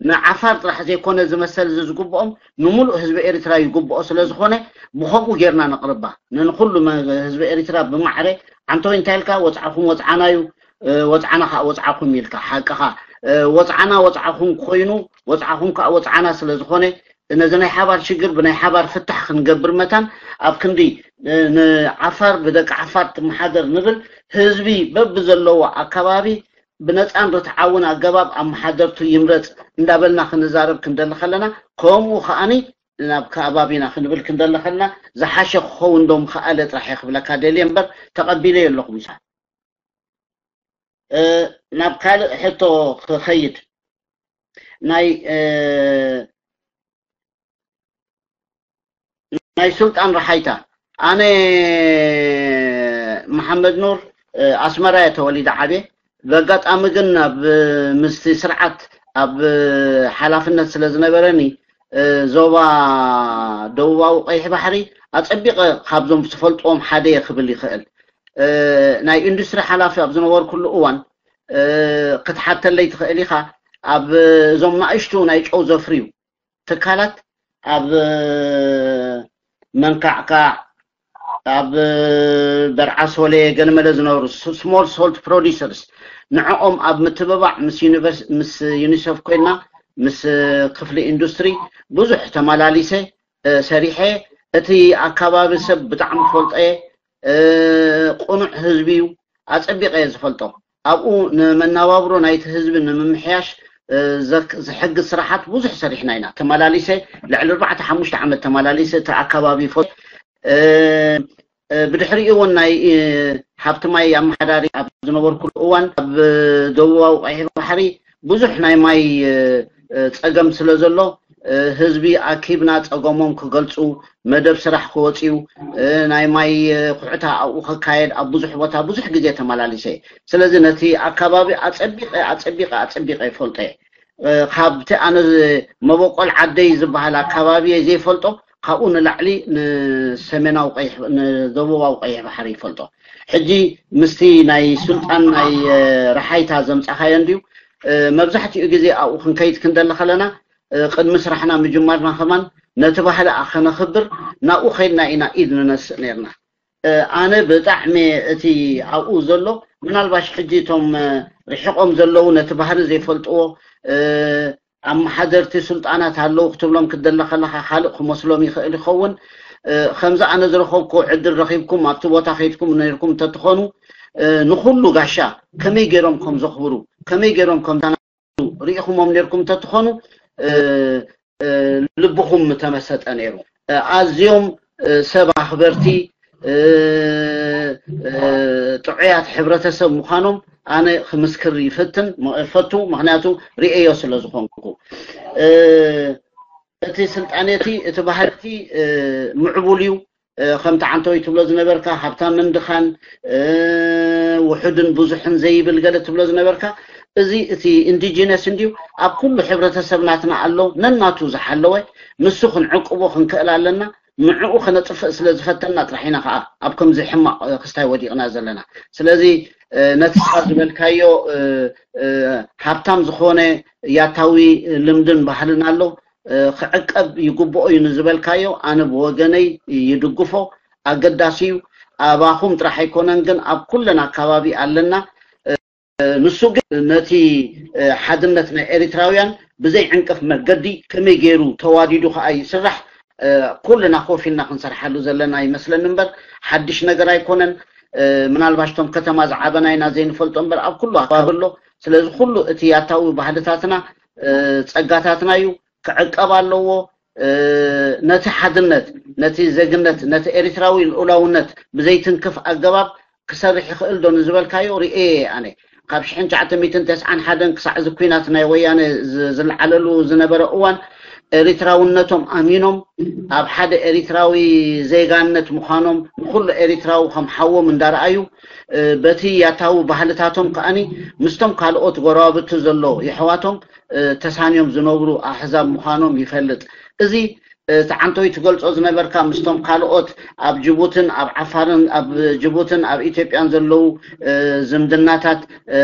ንዓፋር ጥራሕ ዘይኮነ ዝመሰል እዚ ዝግብኦም፣ ንምሉእ ህዝቢ ኤርትራ ይግብኦ ስለ ዝኾነ፣ ብኸምኡ ጌርና ነቕርባ። ንንኹሉ መ-፣ ህዝቢ ኤርትራ ብማዕረ፣ ዓንተወይ እንታይ ኢልካ? ወጽዓኹም ወጽዓና እዩ፣ እ፣ ወጽዓና ከኣ ወጽዓኹም ኢልካ። ሓቅኻ። እ፣ ወጽዓና ወጽዓኹም ኮይኑ፣ ወጽዓኹም ከኣ ወጽዓና ስለ ዝኾነ፣ ነዚ ናይ ሓባር ሽግር ብናይ ሓባር ፍታሕ ክንገብር መታን፣ ኣብ ክንዲ፣ እ፣ ንዓፋር ብደቂ ዓፋር ትመሓደር ንብል፣ ህዝቢ በብዘለዎ ኣከባቢ ብነጻን ርትዓውን ኣገባብ ኣመሓደርቱ ይምረጽ እንዳበልና ክንዛረብ ክንደሊ ከለና፣ ከምኡ ከኣኒ ናብ ከባቢና ክንብል ክንደሊ ከለና፣ ዝሓሸ ክኸውን ዶ ምኸኣለ ጥራሕ እየ ክብለካ ደልየ እምበር፣ ተቐቢለዮ ኣለኹ ምሳ። እ፣ ናብ ካልእ ሕቶ ክኸይድ። ናይ፣ እ፣ ናይ ሱልጣን ረሓይታ። ኣነ መሓመድ ኑር፣ እ፣ ኣስመራ እየ ተወሊደ ዓብየ። ብኣጋጣሚ ግን ኣብ፣ ምስቲ ስርዓት ኣብ ሓላፍነት ስለ ዝነበረኒ፣ እ፣ ዞባ ደቡባዊ ቀይሕ ባሕሪ ኣጸቢቐ ካብዞም ዝፈልጥዎም ሓደ እየ ክብል ይኽእል። እ፣ ናይ ኢንዱስትሪ ሓላፊ ኣብ ዝነበርኩሉ እዋን፣ እ፣ ክትሓተለይ ትኽእል ኢኻ። ኣብ እዞም ናእሽቱ ናይ ጨው ዘፍርዩ ትካላት ኣብ መንካዕካዕ፣ ኣብ በርዓሶሌ፣ ገለመለ ዝነበሩ ስ-፣ ስሞል ሶልት ፕሮዲሰርስ፣ ንዕኦም ኣብ ምትብባዕ ምስ ዩኒቨርስ-፣ ምስ ዩኒሰፍ ኮይና፣ ምስ ክፍሊ ኢንዱስትሪ ብዙሕ ተመላሊሰ፣ እ፣ ሰሪሐ። እቲ ኣካባቢ ሰብ ብጣዕሚ ፈልጦ እየ። እ፣ ቅኑዕ ህዝቢ እዩ። ኣጸቢቐ እየ ዝፈልጦ። ኣብኡ ንመናባብሮ ናይቲ ህዝቢ ንምምሕያሽ፣ እ፣ ዘክ-፣ ዝሕግዝ ስራሓት ብዙሕ ሰሪሕና ኢና። ተመላሊሰ፣ ልዕሊ ኣርባዕተ ሓሙሽተ ዓመት ተመላሊሰ፣ እቲ ኣካባቢ ይፈል-፣ እ፣ እ፣ ብድሕሪኡ እውን ናይ፣ እ፣ ሃብቲ ማይ ኣመሓዳሪ ኣብ ዝነበርኩሉ እዋን፣ ኣብ ደቡባዊ ቀይሕ ባሕሪ ብዙሕ ናይ ማይ፣ እ፣ እ፣ ጸገም ስለ ዘሎ፣ እ፣ ህዝቢ ኣኪብና ጸገሞም ክገልጹ፣ መደብ ስራሕ ክወጽኡ፣ እ፣ ናይ ማይ፣ እ፣ ኩዕታ ኣብኡ ክካየድ ኣብ ብዙሕ ቦታ ብዙሕ ግዜ ተመላሊሰ እየ። ስለዚ ነቲ ኣካባቢ ኣጸቢቐ፣ ኣጸቢቐ፣ ኣጸቢቐ ይፈልጦ እየ። እ፣ ካብቲ ኣነ ዝ-፣ መበቆል ዓደይ ዝበሃል ኣካባቢ ዘይፈልጦ፣ ካብኡ ንላዕሊ ንሰሜናዊ ቀይሕ፣ ንደቡባዊ ቀይሕ ባሕሪ ይፈልጦ። ሕጂ ምስቲ ናይ ሱልጣን ናይ፣ እ፣ ረሓይታ ዘምጻኻዮ እንድዩ፣ እ፣ መብዛሕትኡ ግዜ ኣብኡ ክንከይድ ክንደሊ ከለና፣ እ፣ ቅድሚ ስራሕና ምጅማርና ከማን ነቲ ባህሊ ከነኽብር ናብኡ ከይድና ኢና ኢድ ንነስእ ነርና። ኣነ ብጣዕሚ እቲ ኣብኡ ዘሎ ምናልባሽ ሕጂ እቶም ርሕቆም ዘለዉ ነቲ ባህሊ ዘይፈልጥዎ ኣመሓደርቲ ስልጣናት ኣለዉ ክትብሎም ክትደለ ከለካ ካልእ ክመስሎም ይኽእል ይኸውን። ከምዚ ኣነ ዝረኸብኩ ዕድል ረኺብኩም ኣብቲ ቦታ ከይድኩም ነርኩም እንተትኾኑ ንኩሉ ጋሻ ከመይ ገይሮም ከም ዘኽብሩ ከመይ ገይሮም ከም ሪኢኹሞም ነርኩም እንተትኾኑ ልብኹም ምተመሰጠ ነይሩ። ኣዝዮም ሰብ ኣኽበርቲ ጥዑያት ሕብረተሰብ ምዃኖም ኣነ ክምስክር ይፈትን ፈቱ፣ ምክንያቱ ርእዮ ስለ ዝኾንኩ። እቲ ስልጣኔቲ እቲ ባህልቲ ምዕቡል እዩ። ከምቲ ዓንተወይ ትብሎ ዝነበርካ ሃብታምን ድኻን ውሑድን ብዙሕን ዘይብል ገለ ትብሎ ዝነበርካ፣ እዚ እቲ ኢንዲጂነስ እንድዩ ኣብ ኩሉ ሕብረተሰብ ናትና ኣሎ። ነናቱ ዝሓለወ ንሱ ክንዕቅቦ ክንክእል ኣለና። ንዕኡ ከነጥፍእ ስለ ዝፈተና ጥራሕ ኢና ከዓ ኣብ ከምዚ ሕማቕ ክስታይ ወዲቕና ዘለና። ስለዚ ነቲ ስኻ ዝበልካዮ ሃብታም ዝኾነ ያታዊ ልምድን ባህልን ኣሎ። ክዕቀብ ይግብኦ እዩ ንዝበልካዮ ኣነ ብወገነይ ይድግፎ፣ ኣገዳሲ እዩ። ኣባኹም ጥራሕ ኣይኮነን ግን ኣብ ኩለን ኣካባቢ ኣለና። ንሱ ግን ነቲ ሓድነት ናይ ኤሪትራውያን ብዘይ ዕንቅፍ መገዲ ከመይ ገይሩ ተዋዲዱ ከዓ ይስራሕ ኩልና ኮፍ ኢልና ክንሰርሓሉ ዘለና ይመስለኒ እምበር ሓድሽ ነገር ኣይኮነን። ምናልባሽ ቶም ከተማ ዝዓበና ኢና ዘይንፈልጦ እምበር ኣብ ኩሉ ኣካባቢ ኣሎ። ስለዚ ኩሉ እቲ ያታዊ ባህልታትና ጸጋታትና እዩ። ክዕቀብ ኣለዎ። ነቲ ሓድነት፣ ነቲ ዜግነት፣ ነቲ ኤሪትራዊ ልኡላውነት ብዘይትንክፍ ኣገባብ ክሰርሕ ይኽእል ዶ ንዝበልካዮ ርእየ ኣነ ካብ ሽሕን ትሽዓተ ሚእትን ተስዓን ሓደን ክሳዕ እዚ ኲናት ናይ ወያነ ዝለዓለሉ ዝነበረ እዋን ኤሪትራውነቶም ኣሚኖም ኣብ ሓደ ኤሪትራዊ ዜጋነት ምዃኖም ንኩሉ ኤሪትራዊ ከም ሓዎም እንዳረኣዩ በቲ ያታዊ ባህልታቶም ከኣኒ ምስቶም ካልኦት ጎረባብቲ ዘሎ የሕዋቶም ተሳንዮም ዝነብሩ ኣሕዛብ ምዃኖም ይፈልጥ። እዚ እቲ ዓንቶይ ትገልጾ ዝነበርካ ምስቶም ካልኦት ኣብ ጅቡትን ኣብ ዓፋርን ኣብ ጅቡትን ኣብ ኢትዮጵያን ዘለዉ ዝምድናታት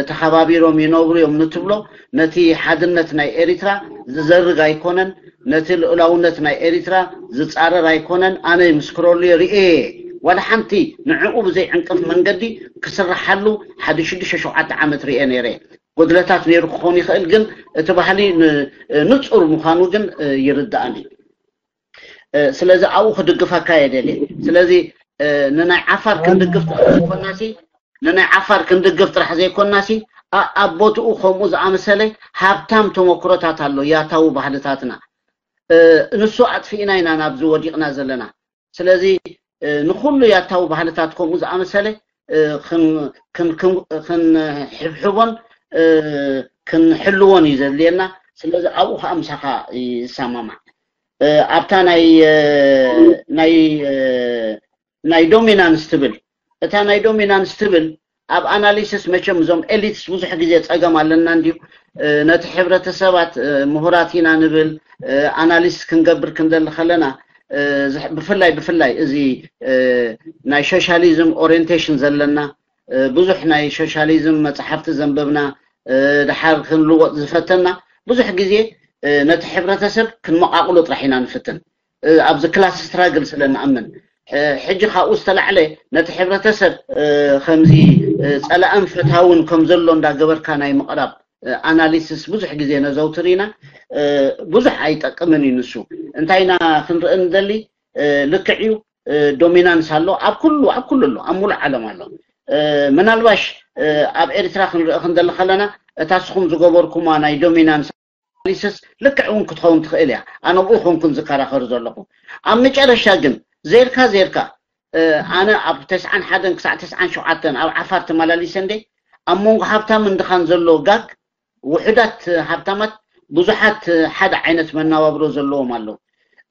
ተኸባቢሮም ይነብሩ እዮም ንትብሎ ነቲ ሓድነት ናይ ኤሪትራ ዝዘርግ ኣይኮነን። ነቲ ልኡላውነት ናይ ኤሪትራ ዝጻረር ኣይኮነን። ኣነ ይምስክረሉ እየ፣ ርእየ እየ። ዋላ ሓንቲ ንዕኡ ብዘይ ዕንቅፍ መንገዲ ክስርሓሉ ሓደ ሽዱሽተ ሸውዓተ ዓመት ርእየ ነይረ። ጎድለታት ነይሩ ክኾን ይኽእል፣ ግን እቲ ባህሊ ንጹር ምዃኑ ግን ይርድኣኒ። ስለዚ ኣብኡ ክድግፈካ እየ ደልየ። ስለዚ ንናይ ዓፋር ክንድግፍ ጥራሕ ዘይኮናሲ ንናይ ዓፋር ክንድግፍ ጥራሕ ዘይኮናሲ ኣብ ቦትኡ ከምኡ ዝኣመሰለ ሃብታም ተመክሮታት ኣሎ ያታዊ ባህልታትና። ንሱ ኣጥፊእና ኢና ናብዚ ወዲቕና ዘለና። ስለዚ ንኩሉ ያታዊ ባህልታት ከምኡ ዝኣመሰለ ክንሕብሕቦን ክንሕልዎን እዩ ዘድልየና። ስለዚ ኣብኡ ከዓ ምሳኻ ይሰማማዕ። ኣብታ ናይ ናይ ናይ ዶሚናንስ ትብል እታ ናይ ዶሚናንስ ትብል ኣብ ኣናሊሲስ መቸም እዞም ኤሊትስ ብዙሕ ግዜ ጸገም ኣለና እንድዩ። ነቲ ሕብረተሰባት ምሁራት ኢና ንብል ኣናሊሲስ ክንገብር ክንደሊ ከለና ብፍላይ ብፍላይ እዚ ናይ ሶሻሊዝም ኦሪንቴሽን ዘለና ብዙሕ ናይ ሶሻሊዝም መጽሓፍቲ ዘንበብና ድሓር ክንልወጥ ዝፈተና ብዙሕ ግዜ ነቲ ሕብረተሰብ ክንመቃቅሎ ጥራሕ ኢና ንፍትን። ኣብዚ ክላስ ስትራግል ስለ ንኣምን ሕጂ ካብኡ ዝተላዕለ ነቲ ሕብረተሰብ ከምዚ ጸላእን ፈታውን ከም ዘሎ እንዳገበርካ ናይ ምቕራብ ኣናሊሲስ ብዙሕ ግዜ ነዘውትር ኢና። ብዙሕ ኣይጠቅምን እዩ ንሱ። እንታይ ኢና ክንርኢ ንደሊ? ልክዕ እዩ፣ ዶሚናንስ ኣሎ ኣብ ኩሉ ኣብ ኩሉ ኣሎ ኣብ ሙሉእ ዓለም ኣሎ። ምናልባሽ ኣብ ኤርትራ ክንርኢ ክንደሊ ከለና እታ ስኹም ዝገበርኩማ ናይ ዶሚናንስ ኣናሊሲስ ልክዕ እውን ክትኸውን ትኽእል እያ። ኣነ ብኡ ኮንኩን ዝከራኸር ዘለኹ። ኣብ መጨረሻ ግን ዜርካ ዜርካ ኣነ ኣብ ተስዓን ሓደን ክሳዕ ተስዓን ሸውዓተን ኣብ ዓፋር ተመላሊሰ እንደ ኣብ መንጎ ሃብታምን ድኻን ዘሎ ጋግ ውሑዳት ሃብታማት ብዙሓት ሓደ ዓይነት መናባብሮ ዘለዎም ኣለዉ።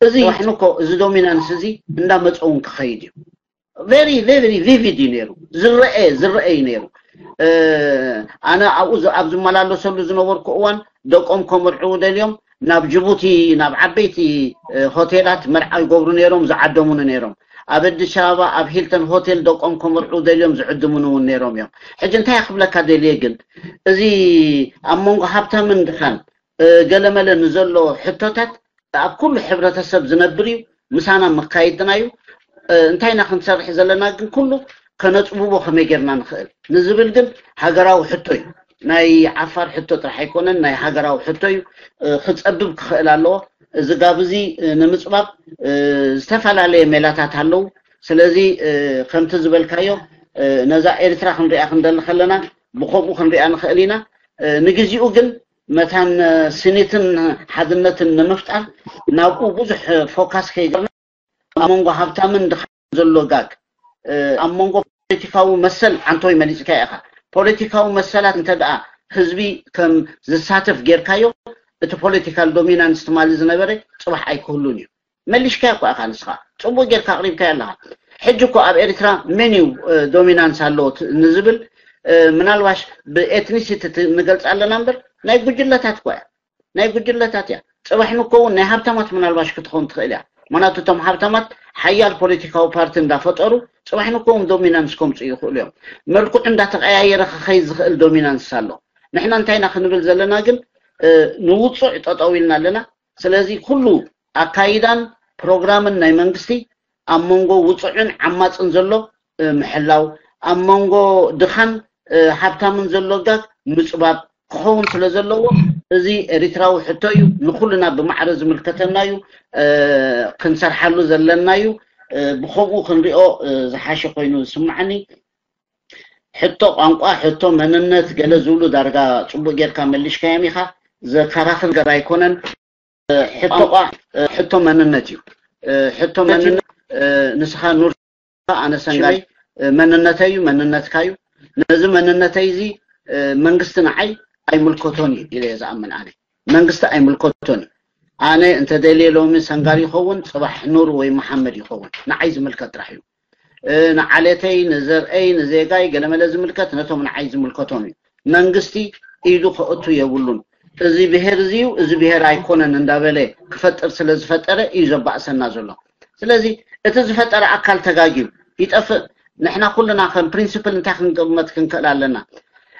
እዚ ዋሕኒ እኮ እዚ ዶሚናንስ እዚ እንዳመፀ እውን ክኸይድ እዩ። ቨሪ ቨሪ ቪቪድ እዩ ነይሩ። ዝረአ ዝረአ እዩ ነይሩ። ኣነ ኣብኡ ኣብ ዝመላለሰሉ ዝነበርኩ እዋን ደቆም ከመርዕዉ ደልዮም ናብ ጅቡቲ ናብ ዓበይቲ ሆቴላት መርዓ ይገብሩ ነይሮም፣ ዝዓደሙኒ ነይሮም። ኣብ ኣዲስ ኣበባ ኣብ ሂልተን ሆቴል ደቆም ከመርዕዉ ደልዮም ዝዕድሙኒ እውን ነይሮም እዮም። ሕጂ እንታይ ክብለካ ደልየ ግን እዚ ኣብ መንጎ ሃብታምን ድኻን ገለመለ ንዘሎ ሕቶታት ኣብ ኩሉ ሕብረተሰብ ዝነብር እዩ፣ ምሳና መካይድና እዩ። እንታይ ኢና ክንሰርሕ ዘለና ግን ኩሉ ከነፅብቦ ከመይ ጌርና ንኽእል ንዝብል ግን ሃገራዊ ሕቶ እዩ። ናይ ዓፋር ሕቶ ጥራሕ ኣይኮነን፣ ናይ ሃገራዊ ሕቶ እዩ። ክፀብብ ክኽእል ኣለዎ። እዚ ጋብ እዚ ንምፅባብ ዝተፈላለየ ሜላታት ኣለዉ። ስለዚ ከምቲ ዝበልካዮ ነዛ ኤርትራ ክንሪኣ ክንደሊ ከለና ብከምኡ ክንሪኣ ንኽእል ኢና። ንግዚኡ ግን መታን ስኒትን ሓድነትን ንምፍጣር ናብኡ ብዙሕ ፎካስ ከይገርና ኣብ መንጎ ሃብታምን ድኻን ዘሎ ጋግ ኣብ መንጎ ፖለቲካዊ መሰል ዓንቶይ መሊፅካ ኢኻ። ፖለቲካዊ መሰላት እንተ ደኣ ህዝቢ ከም ዝሳተፍ ጌርካዮ እቲ ፖለቲካል ዶሚናንስ ትማሊ ዝነበረ ፅባሕ ኣይክህሉን እዩ። መሊሽካዮ እኳ ኢኻ ንስኻ፣ ፅቡቅ ጌርካ ኣቕሪብካዮ ኣለኻ። ሕጂ እኮ ኣብ ኤርትራ መን እዩ ዶሚናንስ ኣለዎ ንዝብል ምናልባሽ ብኤትኒሲቲ ንገልፅ ኣለና እምበር ናይ ጉጅለታት እኳ እያ፣ ናይ ጉጅለታት እያ። ፅባሕ ንከውን ናይ ሃብታማት ምናልባሽ ክትኸውን ትኽእል እያ። ምክንያቱ እቶም ሃብታማት ሓያል ፖለቲካዊ ፓርቲ እንዳፈጠሩ ፅባሕ ንከውን ዶሚናንስ ከምፁ ይኽእሉ እዮም። መልክዑ እንዳተቀያየረ ክኸይድ ዝኽእል ዶሚናንስ ኣሎ። ንሕና እንታይ ኢና ክንብል ዘለና ግን ንውፁዕ ጠጠው ኢልና ኣለና። ስለዚ ኩሉ ኣካይዳን ፕሮግራምን ናይ መንግስቲ ኣብ መንጎ ውፁዕን ዓማፅን ዘሎ ምሕላው፣ ኣብ መንጎ ድኻን ሃብታምን ዘሎ ጋግ ምፅባብ ክኸውን ስለ ዘለዎ እዚ ኤሪትራዊ ሕቶ እዩ። ንኩልና ብማዕረ ዝምልከተና እዩ፣ ክንሰርሓሉ ዘለና እዩ። ብከምኡ ክንሪኦ ዝሓሸ ኮይኑ ዝስማዓኒ። ሕቶ ቋንቋ፣ ሕቶ መንነት ገለ ዝብሉ ዳርጋ ፅቡቅ ጌርካ መሊሽካዮም ኢኻ። ዘከራኽር ገር ኣይኮነን። ሕቶ ቋ ሕቶ መንነት እዩ። ሕቶ መንነት ንስኻ ኑር ኣነ ሰንጋይ መንነተይ እዩ፣ መንነትካ እዩ። ነዚ መንነተይ እዚ መንግስቲ ንዓይ ኣይምልከቶን እዩ ኢለ እየ ዝኣምን። ኣነ መንግስቲ ኣይምልከቶን እዩ። ኣነ እንተደልየ ሎሚ ሰንጋል ይኸውን፣ ፅባሕ ኑር ወይ መሓመድ ይኸውን፣ ንዓይ ዝምልከት ጥራሕ እዩ። ንዓሌተይ፣ ንዘርእይ፣ ንዜጋይ ገለመለ ዝምልከት ነቶም ንዓይ ዝምልከቶም እዩ። መንግስቲ ኢዱ ከእቱ የብሉን። እዚ ብሄር እዚ እዩ፣ እዚ ብሄር ኣይኮነን እንዳበለ ክፈጥር ስለ ዝፈጠረ እዩ ዘባእሰና ዘሎ። ስለዚ እቲ ዝፈጠረ ኣካል ተጋግዩ ይጠፍእ። ንሕና ኩልና ከም ፕሪንስፕል እንታይ ክንቅመጥ ክንክእል ኣለና?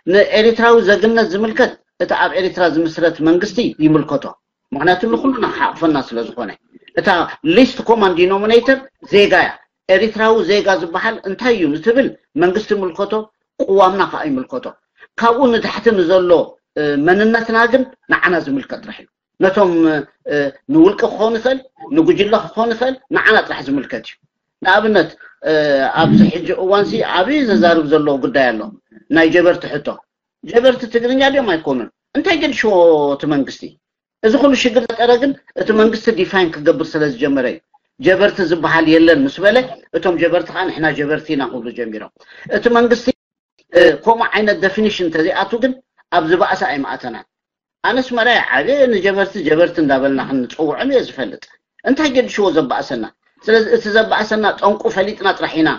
ንኤሪትራዊ ዘግነት ዝምልከት እቲ ኣብ ኤሪትራ ዝምስረት መንግስቲ ይምልከቶ። ምክንያቱ ንኩልና ክሓቕፈና ስለ ዝኾነ። እታ ሊስት ኮማን ዲኖሚኔተር ዜጋ እያ። ኤሪትራዊ ዜጋ ዝበሃል እንታይ እዩ ንትብል መንግስቲ ይምልከቶ፣ ቅዋምና ከዓ ይምልከቶ። ካብኡ ንታሕቲ ንዘሎ መንነትና ግን ንዓና ዝምልከት ጥራሕ እዩ። ነቶም ንውልቂ ክኸውን ይኽእል፣ ንጉጅለ ክኸውን ይኽእል፣ ንዓና ጥራሕ ዝምልከት እዩ። ንኣብነት ኣብዚ ሕጂ እዋንሲ ዓብዪ ዘዛርብ ዘለዎ ጉዳይ ኣሎ። ናይ ጀበርቲ ሕቶ። ጀበርቲ ትግርኛ ድዮም ኣይኮኑን? እንታይ ገድሽዎ እቲ መንግስቲ? እዚ ኩሉ ሽግር ፈጠረ ግን እቲ መንግስቲ ዲፋይን ክገብር ስለ ዝጀመረ እዩ። ጀበርቲ ዝበሃል የለን ምስ በለ እቶም ጀበርቲ ከዓ ንሕና ጀበርቲ ኢና ክብሉ ጀሚሮም። እቲ መንግስቲ ከምኡ ዓይነት ደፊኒሽን እንተዘይኣቱ ግን ኣብዚ ባእሲ ኣይምኣተናን። ኣነስ መራይ ዓብየ ንጀበርቲ ጀበርቲ እንዳበልና ክንፅውዖም እየ ዝፈልጥ። እንታይ ገድሽዎ ዘባእሰና? ስለዚ እቲ ዘባእሰና ጠንቁ ፈሊጥና ጥራሕ ኢና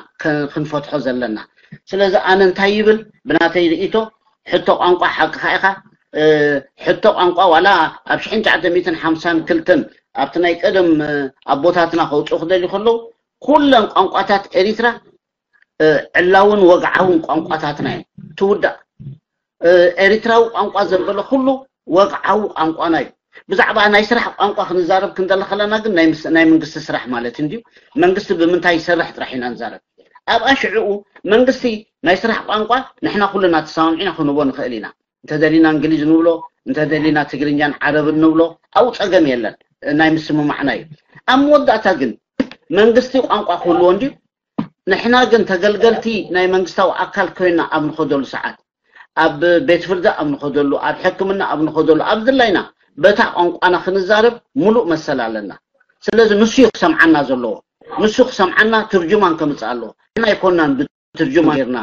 ክንፈትሖ ዘለና። ስለዚ ኣነ እንታይ ይብል ብናተይ ርእቶ ሕቶ ቋንቋ ሓቅኻ ኢኻ። ሕቶ ቋንቋ ዋላ ኣብ ሽሕን ትሽዓተ ሚእትን ሓምሳን ክልተን ኣብቲ ናይ ቀደም ኣቦታትና ከውፅኡ ክደልዩ ከለዉ ኩለን ቋንቋታት ኤሪትራ ዕላውን ወግዓውን ቋንቋታትና እየን ትውዳእ። ኤሪትራዊ ቋንቋ ዘበለ ኩሉ ወግዓዊ ቋንቋና እዩ። ብዛዕባ ናይ ስራሕ ቋንቋ ክንዛረብ ክንደለ ከለና ግን ናይ መንግስቲ ስራሕ ማለት እንድዩ። መንግስቲ ብምንታይ ይሰርሕ ጥራሕ ኢና ንዛረብ። ኣብኣ ሽዕኡ መንግስቲ ናይ ስራሕ ቋንቋ ንሕና ኩልና ተሰማሚዕና ክንቦ ንኽእል ኢና። እንተደሊና እንግሊዝ ንብሎ፣ እንተደሊና ትግርኛን ዓረብን ንብሎ፣ ኣብኡ ፀገም የለን። ናይ ምስምማዕና እዩ። ኣብ መወዳእታ ግን መንግስቲ ቋንቋ ክህልዎ እንድዩ። ንሕና ግን ተገልገልቲ ናይ መንግስታዊ ኣካል ኮይና ኣብ ንኸደሉ ሰዓት፣ ኣብ ቤት ፍርዲ ኣብ ንኸደሉ፣ ኣብ ሕክምና ኣብ ንኸደሉ፣ ኣብ ድላይና በታ ቋንቋና ክንዛረብ ሙሉእ መሰል ኣለና። ስለዚ ንሱ እዩ ክሰምዓና ዘለዎ። ንሱ ክሰምዓና ትርጁማን ከምፅእ ኣለዎ። ንሕና ኣይኮናን ብትርጁማን ጌርና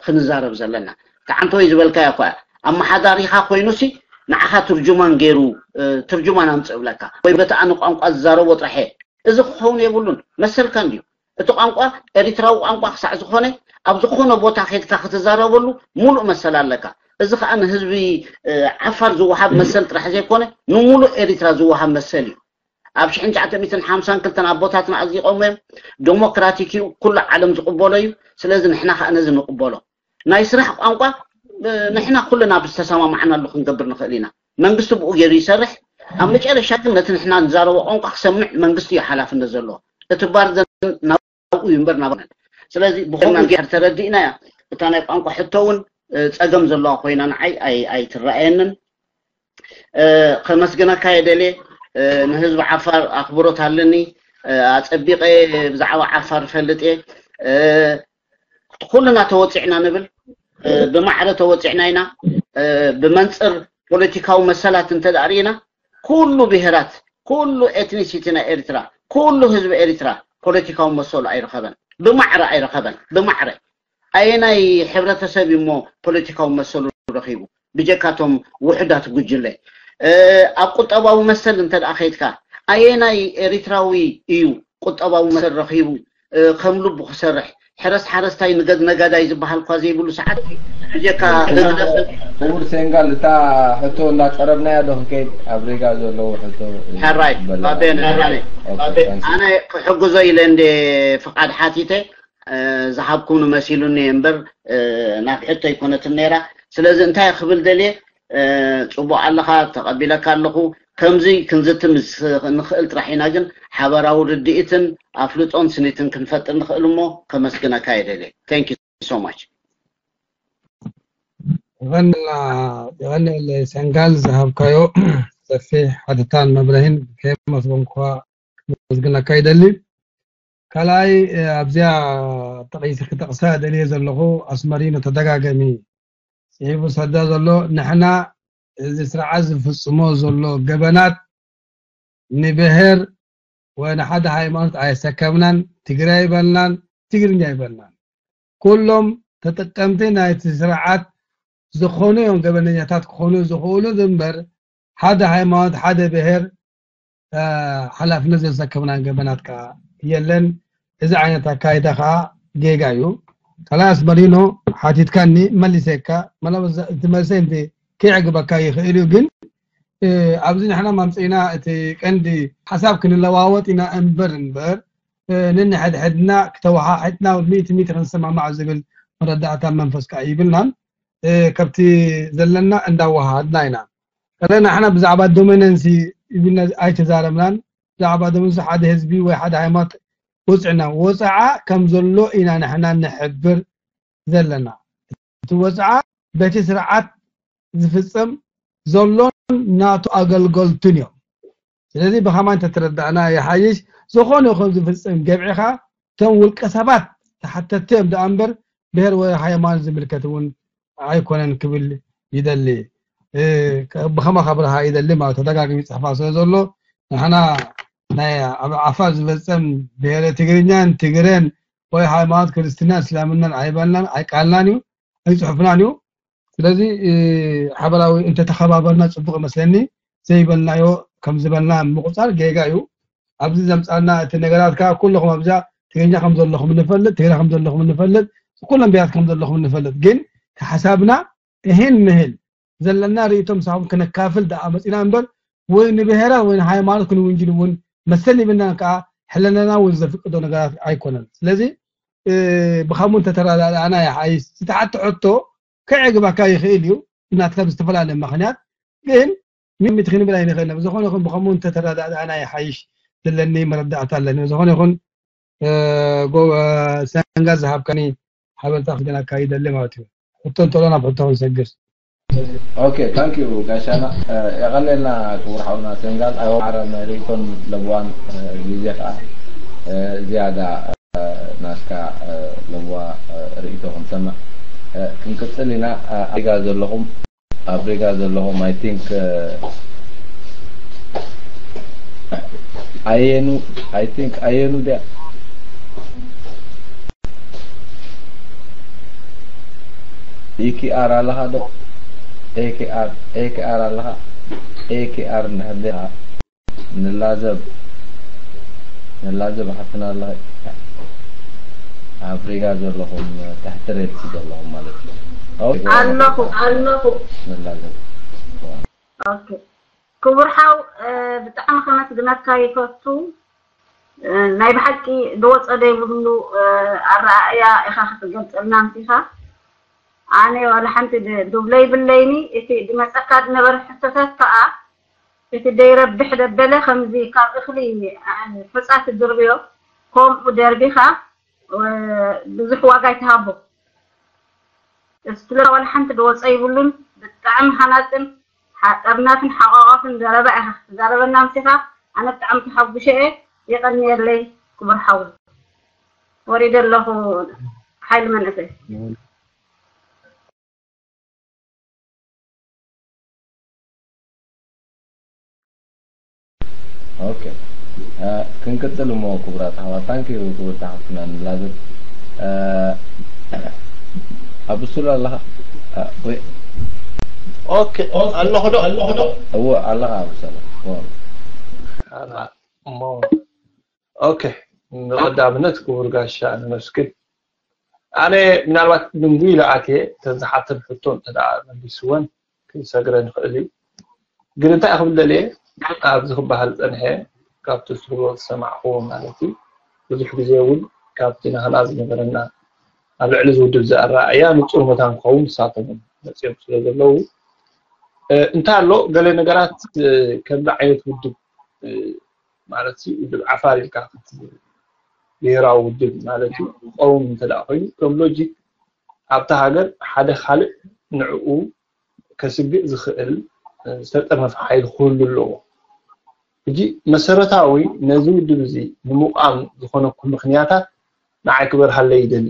ክንዛረብ ዘለና። ተዓንተወይ ዝበልካዮ እኳ ኣመሓዳሪኻ ኮይኑሲ ንዓኻ ትርጁማን ገይሩ ትርጁማን ኣምፅእ እብለካ ወይ በቲ ኣነ ቋንቋ ዝዛረቦ ጥራሕ እየ። እዚ ክኸውን የብሉን። መሰልካ እንድዩ። እቲ ቋንቋ ኤሪትራዊ ቋንቋ ክሳዕ ዝኾነ ኣብ ዝኾነ ቦታ ከድካ ክትዛረበሉ ሙሉእ መሰል ኣለካ። እዚ ከዓ ንህዝቢ ዓፋር ዝወሃብ መሰል ጥራሕ ዘይኮነ ንሙሉእ ኤሪትራ ዝወሃብ መሰል እዩ። ኣብ ሽሕን ትሽዓተ ሚእትን ሓምሳን ክልተን ኣቦታትና ኣዚቆሞ እዮም። ዴሞክራቲክ እዩ፣ ኩሉ ዓለም ዝቕበሎ እዩ። ስለዚ ንሕና ከዓ ነዚ ንቕበሎ። ናይ ስራሕ ቋንቋ ንሕና ኩልና ብዝተሰማማዕናሉ ክንገብር ንኽእል ኢና። መንግስቲ ብኡ ገይሩ ይሰርሕ። ኣብ መጨረሻ ግን ነቲ ንሕና ንዛረቦ ቋንቋ ክሰምዕ መንግስቲ እዩ ሓላፍነት ዘለዎ። እቲ ባርደን ናብኡ እዩ እምበር ናብኡ ኣይኮነን። ስለዚ ብኾና እንድሕር ተረዲእናያ፣ እታ ናይ ቋንቋ ሕቶ እውን እ፣ ጸገም ዘለዋ ኮይና ንዓይ ኣይ- ኣይትረኣየንን። እ፣ ከመስግነካ እየ ደልየ። እ፣ ንህዝቢ ዓፋር ኣኽብሮት ኣለኒ። እ፣ ኣጸቢቐ ብዛዕባ ዓፋር እፈልጥ እየ። እ፣ ኩልና ተወጺዕና ንብል። እ፣ ብማዕረ ተወጺዕና ኢና። እ፣ ብመንጽር ፖለቲካዊ መሰላት እንተ ደኣ ርኢና፣ ኩሉ ብሄራት፣ ኩሉ ኤትኒሲቲ ናይ ኤርትራ፣ ኩሉ ህዝቢ ኤርትራ ፖለቲካዊ መሰሉ ኣይረኸበን። ብማዕረ ኣይረኸበን። ብማዕረ ኣየናይ ሕብረተሰብ እዩ እሞ ፖለቲካዊ መሰሉ ረኺቡ? ብጀካቶም ውሑዳት ጉጅለ። እ፣ ኣብ ቁጠባዊ መሰል እንተ ደኣ ከይድካ፣ ኣየናይ ኤሪትራዊ እዩ ቁጠባዊ መሰል ረኺቡ፣ እ፣ ከም ልቡ ክሰርሕ? ሕረስ ሓረስታይ፣ ንገድ ነጋዳይ ዝበሃል እኳ ዘይብሉ ሰዓት፣ ብጀካ ህግደፍ ክቡር ሴንጋል፣ እታ ሕቶ እንዳጸረብናያ ዶ ክንከይድ? ኣብ ሪጋ ዘለዉ ሕቶ ሕራይ፣ በለና። ባቤ፣ ንሕራይ። ኦኬ፣ ታንክስ። ኣነ ክሕግዞ ኢለ እንደ ፍቓድ ሓቲተ፣ እ፣ ዝሃብኩም መሲሉኒ እምበር፣ እ፣ ናብ ሕቶ ኣይኮነትን ነይራ። ስለዚ እንታይ ክብል ደልየ፣ እ፣ ጽቡቕ ኣለኻ፣ ተቐቢለካ ኣለኹ። ከምዚ ክንዝቲ ምስ ንኽእል ጥራሕ ኢና፣ ግን ሓበራዊ ርድኢትን ኣፍልጦን ስኒትን ክንፈጥር ንኽእል እሞ ከመስግነካ እየ ደልየ። Thank you so much። የቐንልና፣ የቐንየለይ ሴንጋል፣ ዝሃብካዮ ሰፊሕ ሓተታን መብርሂን ከየመስገንኩኻ ከመስግነካ ይደሊ። ካልኣይ፣ እ፣ ኣብዚኣ ጠቒሲ ክጠቕሳ ደልየ ዘለኹ፣ ኣስመሪኖ ተደጋጋሚ ጽሒፉ ዝሰዳ ዘሎ፣ ንሕና እዚ ስርዓት ዝፍጽሞ ዘሎ ገበናት ንብሄር ወይ ንሓደ ሃይማኖት ኣየሰከምናን፣ ትግራይ ኣይበልናን፣ ትግርኛ ኣይበልናን። ኩሎም ተጠቀምቲ ናይቲ ስርዓት ዝኾኑ እዮም ገበነኛታት ክኾኑ ዝኽእሉ እምበር፣ ሓደ ሃይማኖት፣ ሓደ ብሄር፣ እ፣ ሓላፍነት ዘሰከምናን ገበናት ከኣ የለን። እዚ ዓይነት ኣካይዳ ከኣ ጌጋ እዩ። ካልኣይ ኣስመሪኖ ሓቲትካኒ፣ መሊሰካ። ምናልባት እቲ መልሰይ እንተ ከየዕግበካ ይኽእል እዩ፣ ግን፣ እ፣ ኣብዚ ንሕና ማምጺእና እቲ ቀንዲ ሓሳብ ክንለዋወጥ ኢና እምበር፣ እምበር፣ እ፣ ነንሕድሕድና ክተወሓሒጥና ሚእቲ ሚእቲ ክንሰማማዕ ዝብል መረዳእታ መንፈስ ከኣ ይብልናን፣ እ፣ ከብቲ ዘለና እንዳወሃሃድና ኢና። ከለ ንሕና ብዛዕባ ዶሚነንሲ ይብልና ኣይተዛረብናን። ብዛዕባ ዶሚነንሲ ሓደ ህዝቢ ወይ ሓደ ሃይማኖት ወፅዕና፣ ወፅዓ ከም ዘሎ ኢና ንሕና ንሕብር ዘለና። እቲ ወፅዓ በቲ ስርዓት ዝፍፀም ዘሎን ናቱ ኣገልገልቱን እዮም። ስለዚ ብኸማን እንተተረዳእና ይሓይሽ። ዝኾነ ይኹን ዝፍፀም ገብዒኻ እቶም ውልቀ ሰባት ተሓተትቲ እዮም ደኣ እምበር ብሄር ወይ ሃይማኖት ዝምልከት እውን ኣይኮነን ክብል ይደሊ። እ፣ ብኸማ ከብርሃ ይደሊ ማለት ተደጋግሚ ይፅሕፋ ስለ ዘሎ ንሕና ናይ ኣብ ዓፋር ዝፈፀም ብሄረ ትግርኛን ትግረን ወይ ሃይማኖት ክርስትናን እስላምናን ኣይበልናን ኣይቃልናን እዩ ኣይፅሑፍናን እዩ። ስለዚ እ፣ ሓበራዊ እንተተኸባበርና ፅቡቕ ይመስለኒ። ዘይበልናዮ ከም ዝበልና ምቁፃር ጌጋ እዩ። ኣብዚ ዘምፃልና እቲ ነገራት ከዓ ኩልኹም ኣብዛ ትግርኛ ከም ዘለኹም ንፈልጥ፣ ትግረ ከም ዘለኹም ንፈልጥ፣ ኩሎም ብያት ከም ዘለኹም ንፈልጥ። ግን ሓሳብና እህን ምህል ዘለና ርእይቶ ምሳኹም ክነካፍል ደኣ መፂና እምበር ወይ ንብሄራት ወይ ንሃይማኖት ክንውንጅል እውን መሰል ይብልናን ከዓ ሕለናና እውን ዘፍቅዶ ነገራት ኣይኮነን። ስለዚ እ፣ ብኸምኡ እንተተረዳዳእና ይሓይሽ። ዝተሓተ ሕቶ ከዕግበካ ይኽእል እዩ ናትካ ብዝተፈላለየ ምኽንያት፣ ግን ሚሚት ክንብል ኣይንኽእልን። ብዝኾነ ይኹን ብኸምኡ እንተተረዳዳእና ይሓይሽ ዝለኒ መረዳእታ ኣለኒ። ብዝኾነ ይኹን እ፣ ጎ- እ፣ ሰንጋ ዝሃብካኒ ሓበሬታ ክግናካ ይደሊ ማለት እዩ። ሕቶ እንተሎ ናብ ሕቶ ክንሰግር። ኦኬ፣ ታንክ ዩ ጋሻና። እ፣ የቐኔልና ክቡር ሓውና ሰንጋል። ኣዮ ዓረን ርእይቶን ለብዋን፣ እ፣ ግዜ ከዓ፣ እ፣ ዝያዳ፣ እ፣ ናትካ፣ እ፣ ለብዋ፣ እ፣ ርእይቶ ክንሰምዕ፣ እ፣ ክንቅጽል ኢና። እ፣ ኣብ ሪጋ ዘለኹም፣ ኣብ ሪጋ ዘለኹም፣ I think፣ እ፣ ኣየኑ፣ I think ኣየኑ ድያ? ኢ ኪ ኣር ኣለኻ ዶ? ኤ ኪ ኣር፣ ኤ ኪ ኣር ኣለኻ? ኤ ኪ ኣር እንድሕር ዲኻ፣ ንላዘብ፣ ንላዘብ ሓፍትና ኣለኻ? ኣብ ሪጋ ዘለኹም፣ ትሕቲ ሬድሲ ዘለኹም ማለት እዩ። ኦኬ፣ ኣለኹ፣ ኣለኹ። ንላዘብ። ኦኬ። ክቡር ሓው፣ እ፣ ብጣዕሚ ከመስግነካ ይፈቱ። እ፣ ናይ ብሓቂ ዝወፀ ዘይብሉ፣ እ፣ ኣረኣእያ ኢኻ ክትገልፀልና ኣምሲኻ። ኣነ ዋላ ሓንቲ ድ-፣ ዱብለ ይብለይኒ። እቲ ዝመፀካ ዝነበረ ሕቶታት ከዓ እቲ ደይረብሕ ደበለ ከምዚ ካብ እኽሊ ሑፃ ትድርብዮ፣ ከምኡ ደርቢኻ ብዙሕ ዋጋ ይትሃቦ። እስለ ዋላ ሓንቲ ዝወፀ ይብሉን። ብጣዕሚ ሃናፅን ሓጠርናፍን ሓቋቋፍን ዘረባ ኢኻ ትዛረበና ምሲኻ። ኣነ ብጣዕሚ ተሓጉሸ እየ። የቐንየለይ ክቡር ሓው። ወሪደ ኣለኹ ሓይሊ መንእሰይ። ኦኬ፣ ክንቅፅል እሞ ክቡራት ኣሕዋት። ታንኪዩ ክቡር ተሓፍትና ንላዘር። ኣብ ብሱል ኣለኻ? ኦኬ፣ ኣለኹ ዶ? ኣለኹ ዶ? እዎ ኣለኻ ኣብ ብሱል። እሞ ኦኬ፣ ንቐዳምነት ክቡር ጋሻ ነመስግን። ኣነ ምናልባት ድንጉ ኢለ ኣትየ ተዝሓተን ሕቶ እንተ ደኣ መሊስወን ክሰግረ ንኽእል እዩ። ግን እንታይ ክብል ደልየ ኣብዚ ክበሃል ጸንሐ ካብቲ ትብሎ ዝሰማዕኹዎ ማለት እዩ። ብዙሕ ግዜ እውን ካብቲ ናህና ዝነበረና ኣብ ልዕሊ ዝውድብ ዝኣረኣእያ ንጹር መታን ክኸውን ንሳቶም እውን መጺኦም ስለ ዘለዉ እንታይ ኣሎ ገለ ነገራት ከምዚ ዓይነት ውድብ ማለት ውድብ ዓፋር ኢልካ ብሄራዊ ውድብ ማለት እዩ ክኸውን እንተ ደኣ ኮይኑ ከም ሎጂክ ኣብታ ሃገር ሓደ ካልእ ንዕኡ ከስግእ ዝኽእል ዝተጠርነፈ ሓይሊ ክህሉ ኣለዎ። ሕጂ መሰረታዊ ነዚ ውድብ እዚ ንምቋም ዝኾነኩም ምኽንያታት ንዓይ ክበርሃለይ ይደሊ።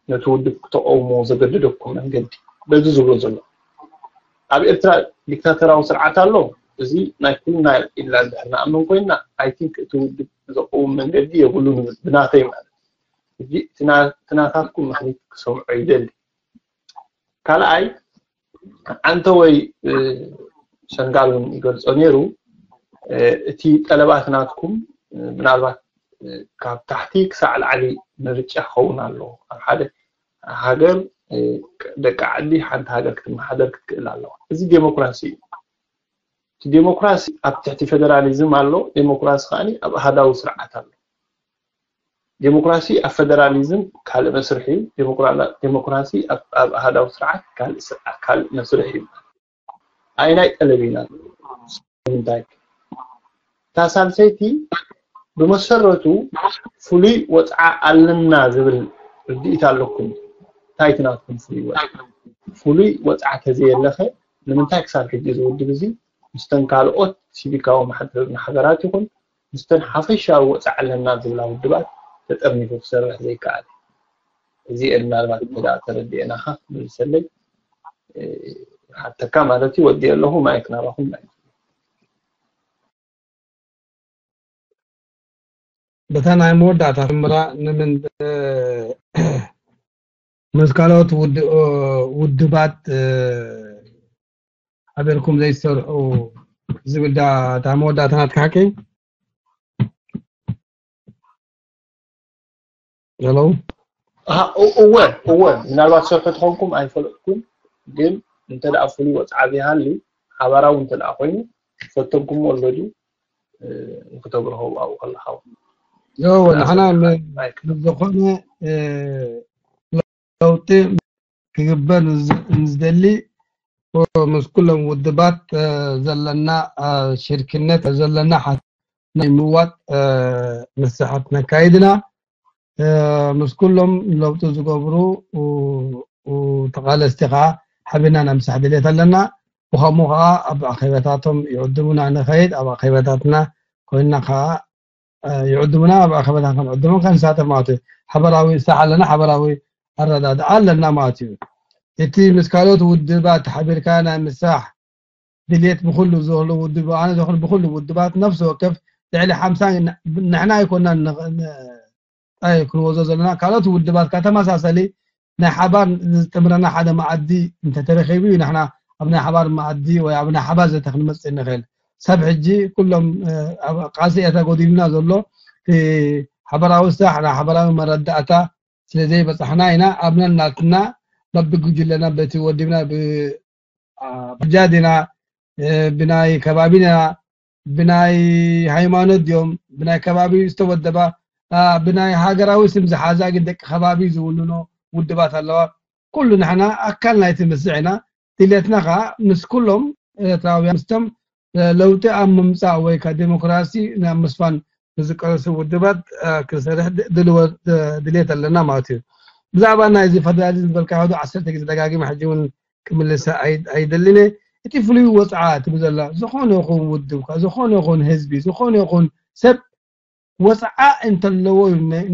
ነቲ ውድብ ክተቐውሞ ዘገደደኩም መንገዲ በዚ ዝብሎ ዘሎ ኣብ ኤርትራ ዲክታተራዊ ስርዓት ኣሎ። እዚ ናይ ኩልና ኢልና እንድሕር ንኣምን ኮይና I think እቲ ውድብ ዘቐውም መንገዲ የብሉን ይብል ብናተይ ማለት። ሕጂ እቲ ናታትኩም ምኽኒት ክሰምዖ ይደሊ። ካልኣይ ዓንተወይ ሸንጋል እውን ይገልጾ ነይሩ። እቲ ጠለባት ናትኩም ምናልባት ካብ ታሕቲ ክሳዕ ላዕሊ ምርጫ ክኸውን ኣለዎ። ኣብ ሓደ ሃገር ደቂ ዓዲ ሓንቲ ሃገር ክትመሓደር ክትክእል ኣለዋ። እዚ ዴሞክራሲ እዩ። እቲ ዴሞክራሲ ኣብ ትሕቲ ፌደራሊዝም ኣሎ። ዴሞክራሲ ከኣ ኣብ ኣሃዳዊ ስርዓት ኣሎ። ዴሞክራሲ ኣብ ፌደራሊዝም ካልእ መስርሕ እዩ። ዴሞክራሲ ኣብ ኣሃዳዊ ስርዓት ካልእ መስርሕ እዩ። ኣይናይ ጠለብ ኢና ንምንታይ እታ ሳልሰይቲ ብመሰረቱ ፍሉይ ወፅዓ ኣለና ዝብል ርድኢት ኣለኩም። እንታይ እቲ ናትኩም ፍሉይ ወፅዓ? ፍሉይ ወፅዓ ተዘየለኸ ንምንታይ ክሳብ ሕጂ እዚ ውድብ እዚ ምስተን ካልኦት ሲቪካዊ ማሕበራት ይኹን ምስተን ሓፈሻዊ ወፅዓ ኣለና ዝብላ ውድባት ተጠርኒፉ ክሰርሕ ዘይከኣለ? እዚኤን ምናልባት እንተ ደኣ ተረዲኤናኻ ክትምልሰለይ ሓተካ ማለት እዩ። ወዲኤ ኣለኹ። ማይክ ናባኹም። ማይክ በታ ናይ መወዳእታ ትምራ ንምን ምስ ካልኦት ውድባት ሓቢርኩም ዘይትሰርሑ ዝብል እታ መወዳእታ ናትካ ሓቂ? ሄሎ እወ እወ ምናልባት ሰርሑ ተኾንኩም ኣይፈለጥኩን፣ ግን እንተ ደኣ ፍሉይ ወፅዓ ዘይሃሊ ሓባራዊ እንተ ደኣ ኮይኑ ፈተንኩሞ ኣሎ ድዩ ንክተብርሆ ኣብኡ ከለኻ እውን እወ ንሕና ዝኾነ ለውጢ ክግበር ንዝደሊ ምስ ኩሎም ውድባት ዘለና ሽርክነት ዘለና ናይ ምዋጥ መስሓት ነካይድና ምስ ኩሎም ለውጢ ዝገብሩ ተቓለስቲ ከዓ ሓቢርና ናይ ምሳሕ ድሌት ኣለና። ብኸምኡ ከዓ ኣብ ኣኼባታቶም ይዕድሙና ንኸይድ ኣብ ኣኼባታትና ኮይንና ከዓ ይዕድሙና ኣብ ኣኸበታ ክንዕድሙ ከንሳተፍ ማለት እዩ። ሓበራዊ ስራሕ ኣለና፣ ሓበራዊ ኣረዳድኣ ኣለና ማለት እዩ። እቲ ምስ ካልኦት ውድባት ሓቢርካ ናይ ምስራሕ ድሌት ብኩሉ ዝኽሉ ውድብ ኣነ ዝኽሉ ብኩሉ ውድባት ነፍሲ ወከፍ ልዕሊ ሓምሳ ንሕና ኣይኮናን ክንወዞ ዘለና ካልኦት ውድባት ተመሳሰሊ ናይ ሓባር ዝጥምረና ሓደ መኣዲ እንተተረኺቡ እዩ ንሕና ኣብ ናይ ሓባር መኣዲ ወይ ኣብ ናይ ሓባር ዘተ ክንመፅእ ንኽእል። ሰብ ሕጂ ኩሎም ኣብ ቃልሲ ኤርትራ ጎዲሉና ዘሎ እቲ ሓበራዊ ስራሕ ናይ ሓበራዊ መረዳእታ ስለ ዘይበፃሕና ኢና ኣብ ነናትና በብጉጅለና በቲ ወዲብና ብጃ ዲና ብናይ ከባቢ ዲና ብናይ ሃይማኖት ድዮም ብናይ ከባቢ ዝተወደባ ብናይ ሃገራዊ ስም ዝሓዛ ግን ደቂ ከባቢ ዝውንኖ ውድባት ኣለዋ። ኩሉ ንሕና ኣካል ናይቲ ምስዕ ኢና። ድሌትና ከዓ ምስ ኩሎም ኤርትራውያን ምስቶም ለውጢ ኣብ ምምፃእ ወይ ከዓ ዴሞክራሲ ናብ ምስፋን ንዝቃለሱ ውድባት ክሰርሕ ድልወት ድልየት ኣለና ማለት እዩ። ብዛዕባ ናይዚ ፈደራሊዝም ዝበልካ ሕዶ ዓሰርተ ግዜ ደጋጊመ ሕጂ እውን ክምልሰ ኣይደልን። እቲ ፍሉይ ወፅዓ ትብል ዘላ ዝኾነ ይኹን ውድብ፣ ዝኾነ ይኹን ህዝቢ፣ ዝኾነ ይኹን ሰብ ወፅዓ እንተለዎ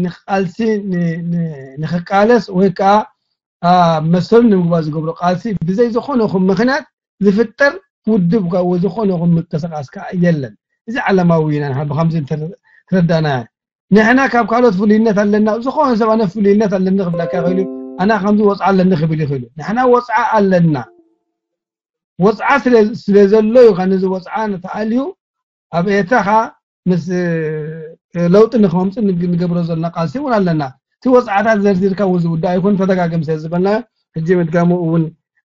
ንቃልሲ ንክቃለስ ወይ ከዓ መሰሉ ንምግባር ዝገብሮ ቃልሲ ብዘይ ዝኾነ ይኹን ምክንያት ዝፍጠር ውድብ ወይ ዝኾነ ይኹን ምንቅስቃስ ከዓ የለን። እዚ ዓለማዊ ኢና ንሓ ብከምዚ ተረዳና። ንሕና ካብ ካልኦት ፍሉይነት ኣለና፣ ዝኾነ ሰብ ኣነ ፍሉይነት ኣለኒ ክብለካ ይኽእል እዩ። ኣና ከምዚ ወፅዓ ኣለኒ ክብል ይኽእል እዩ። ንሕና ወፅዓ ኣለና። ወፅዓ ስለ ዘሎ እዩ። ከነዚ ወፅዓ ንተኣልዩ ኣብ ኤርትራ ከዓ ምስ ለውጢ ንክመምፅእ ንገብሮ ዘለና ቃልሲ እውን ኣለና። እቲ ወፅዓታት ዘርዚርካ እውን ዝውዳእ ኣይኮን፣ ተደጋገም ስለ ዝበልና ሕጂ ምድጋሙ እውን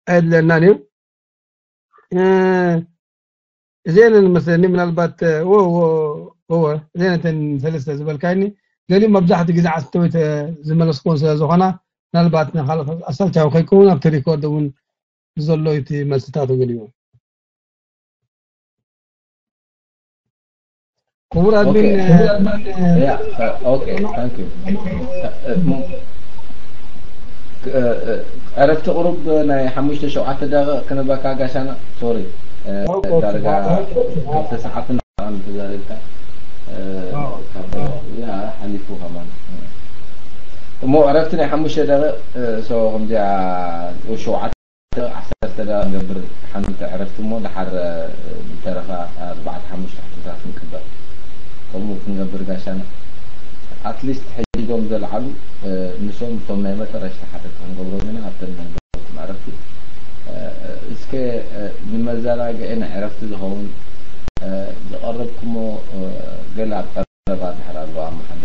ኣየድለናን እዩ። እዚአን መስለኒ ምናልባት እወ እወ እወ እዚአን እተን ሰለስተ ዝበልካኒ ገሊኡ መብዛሕትኡ ግዜ ዓሰርተ ዝመለስክዎን ስለ ዝኾና ምናልባት ንካልኦት ኣሰልቻዊ ከይከውን ኣብቲ ሪኮርድ እውን ዘሎ እቲ መልስታቱ ገሊኡ። ክቡር ኣድሚን ዕረፍቲ ቅሩብ ናይ ሓሙሽተ ሸውዓተ ደቂቕ ክንበካ ጋሻና። ሶሪ ዳርጋ ክልተ ሰዓት ተዛሪብካ ሓሊፉ ከማን እሞ ዕረፍቲ ናይ ሓሙሽተ ደቂቕ። ሶ ከምዚኣ ሸውዓተ ዓሰርተ ደቂቕ ንገብር ሓንቲ ዕረፍቲ እሞ ድሓር ዝተረፋ ኣርባዕተ ሓሙሽተ ሕቶታት ንቅበል። ከምኡ ክንገብር ጋሻና ኣትሊስት ሕጂ ዶም ዘልዓሉ ንሶም እቶም ናይ መጠረሽታ ሓተት ክንገብሮም ኢና ኣብተን ናይ ዕረፍቲ። እስከ ንመዘናግዒ ናይ ዕረፍቲ ዝኸውን ዝቐረብኩሞ ገለ ኣብ ቀረባ ድሕር ኣለዋ መሓመድ።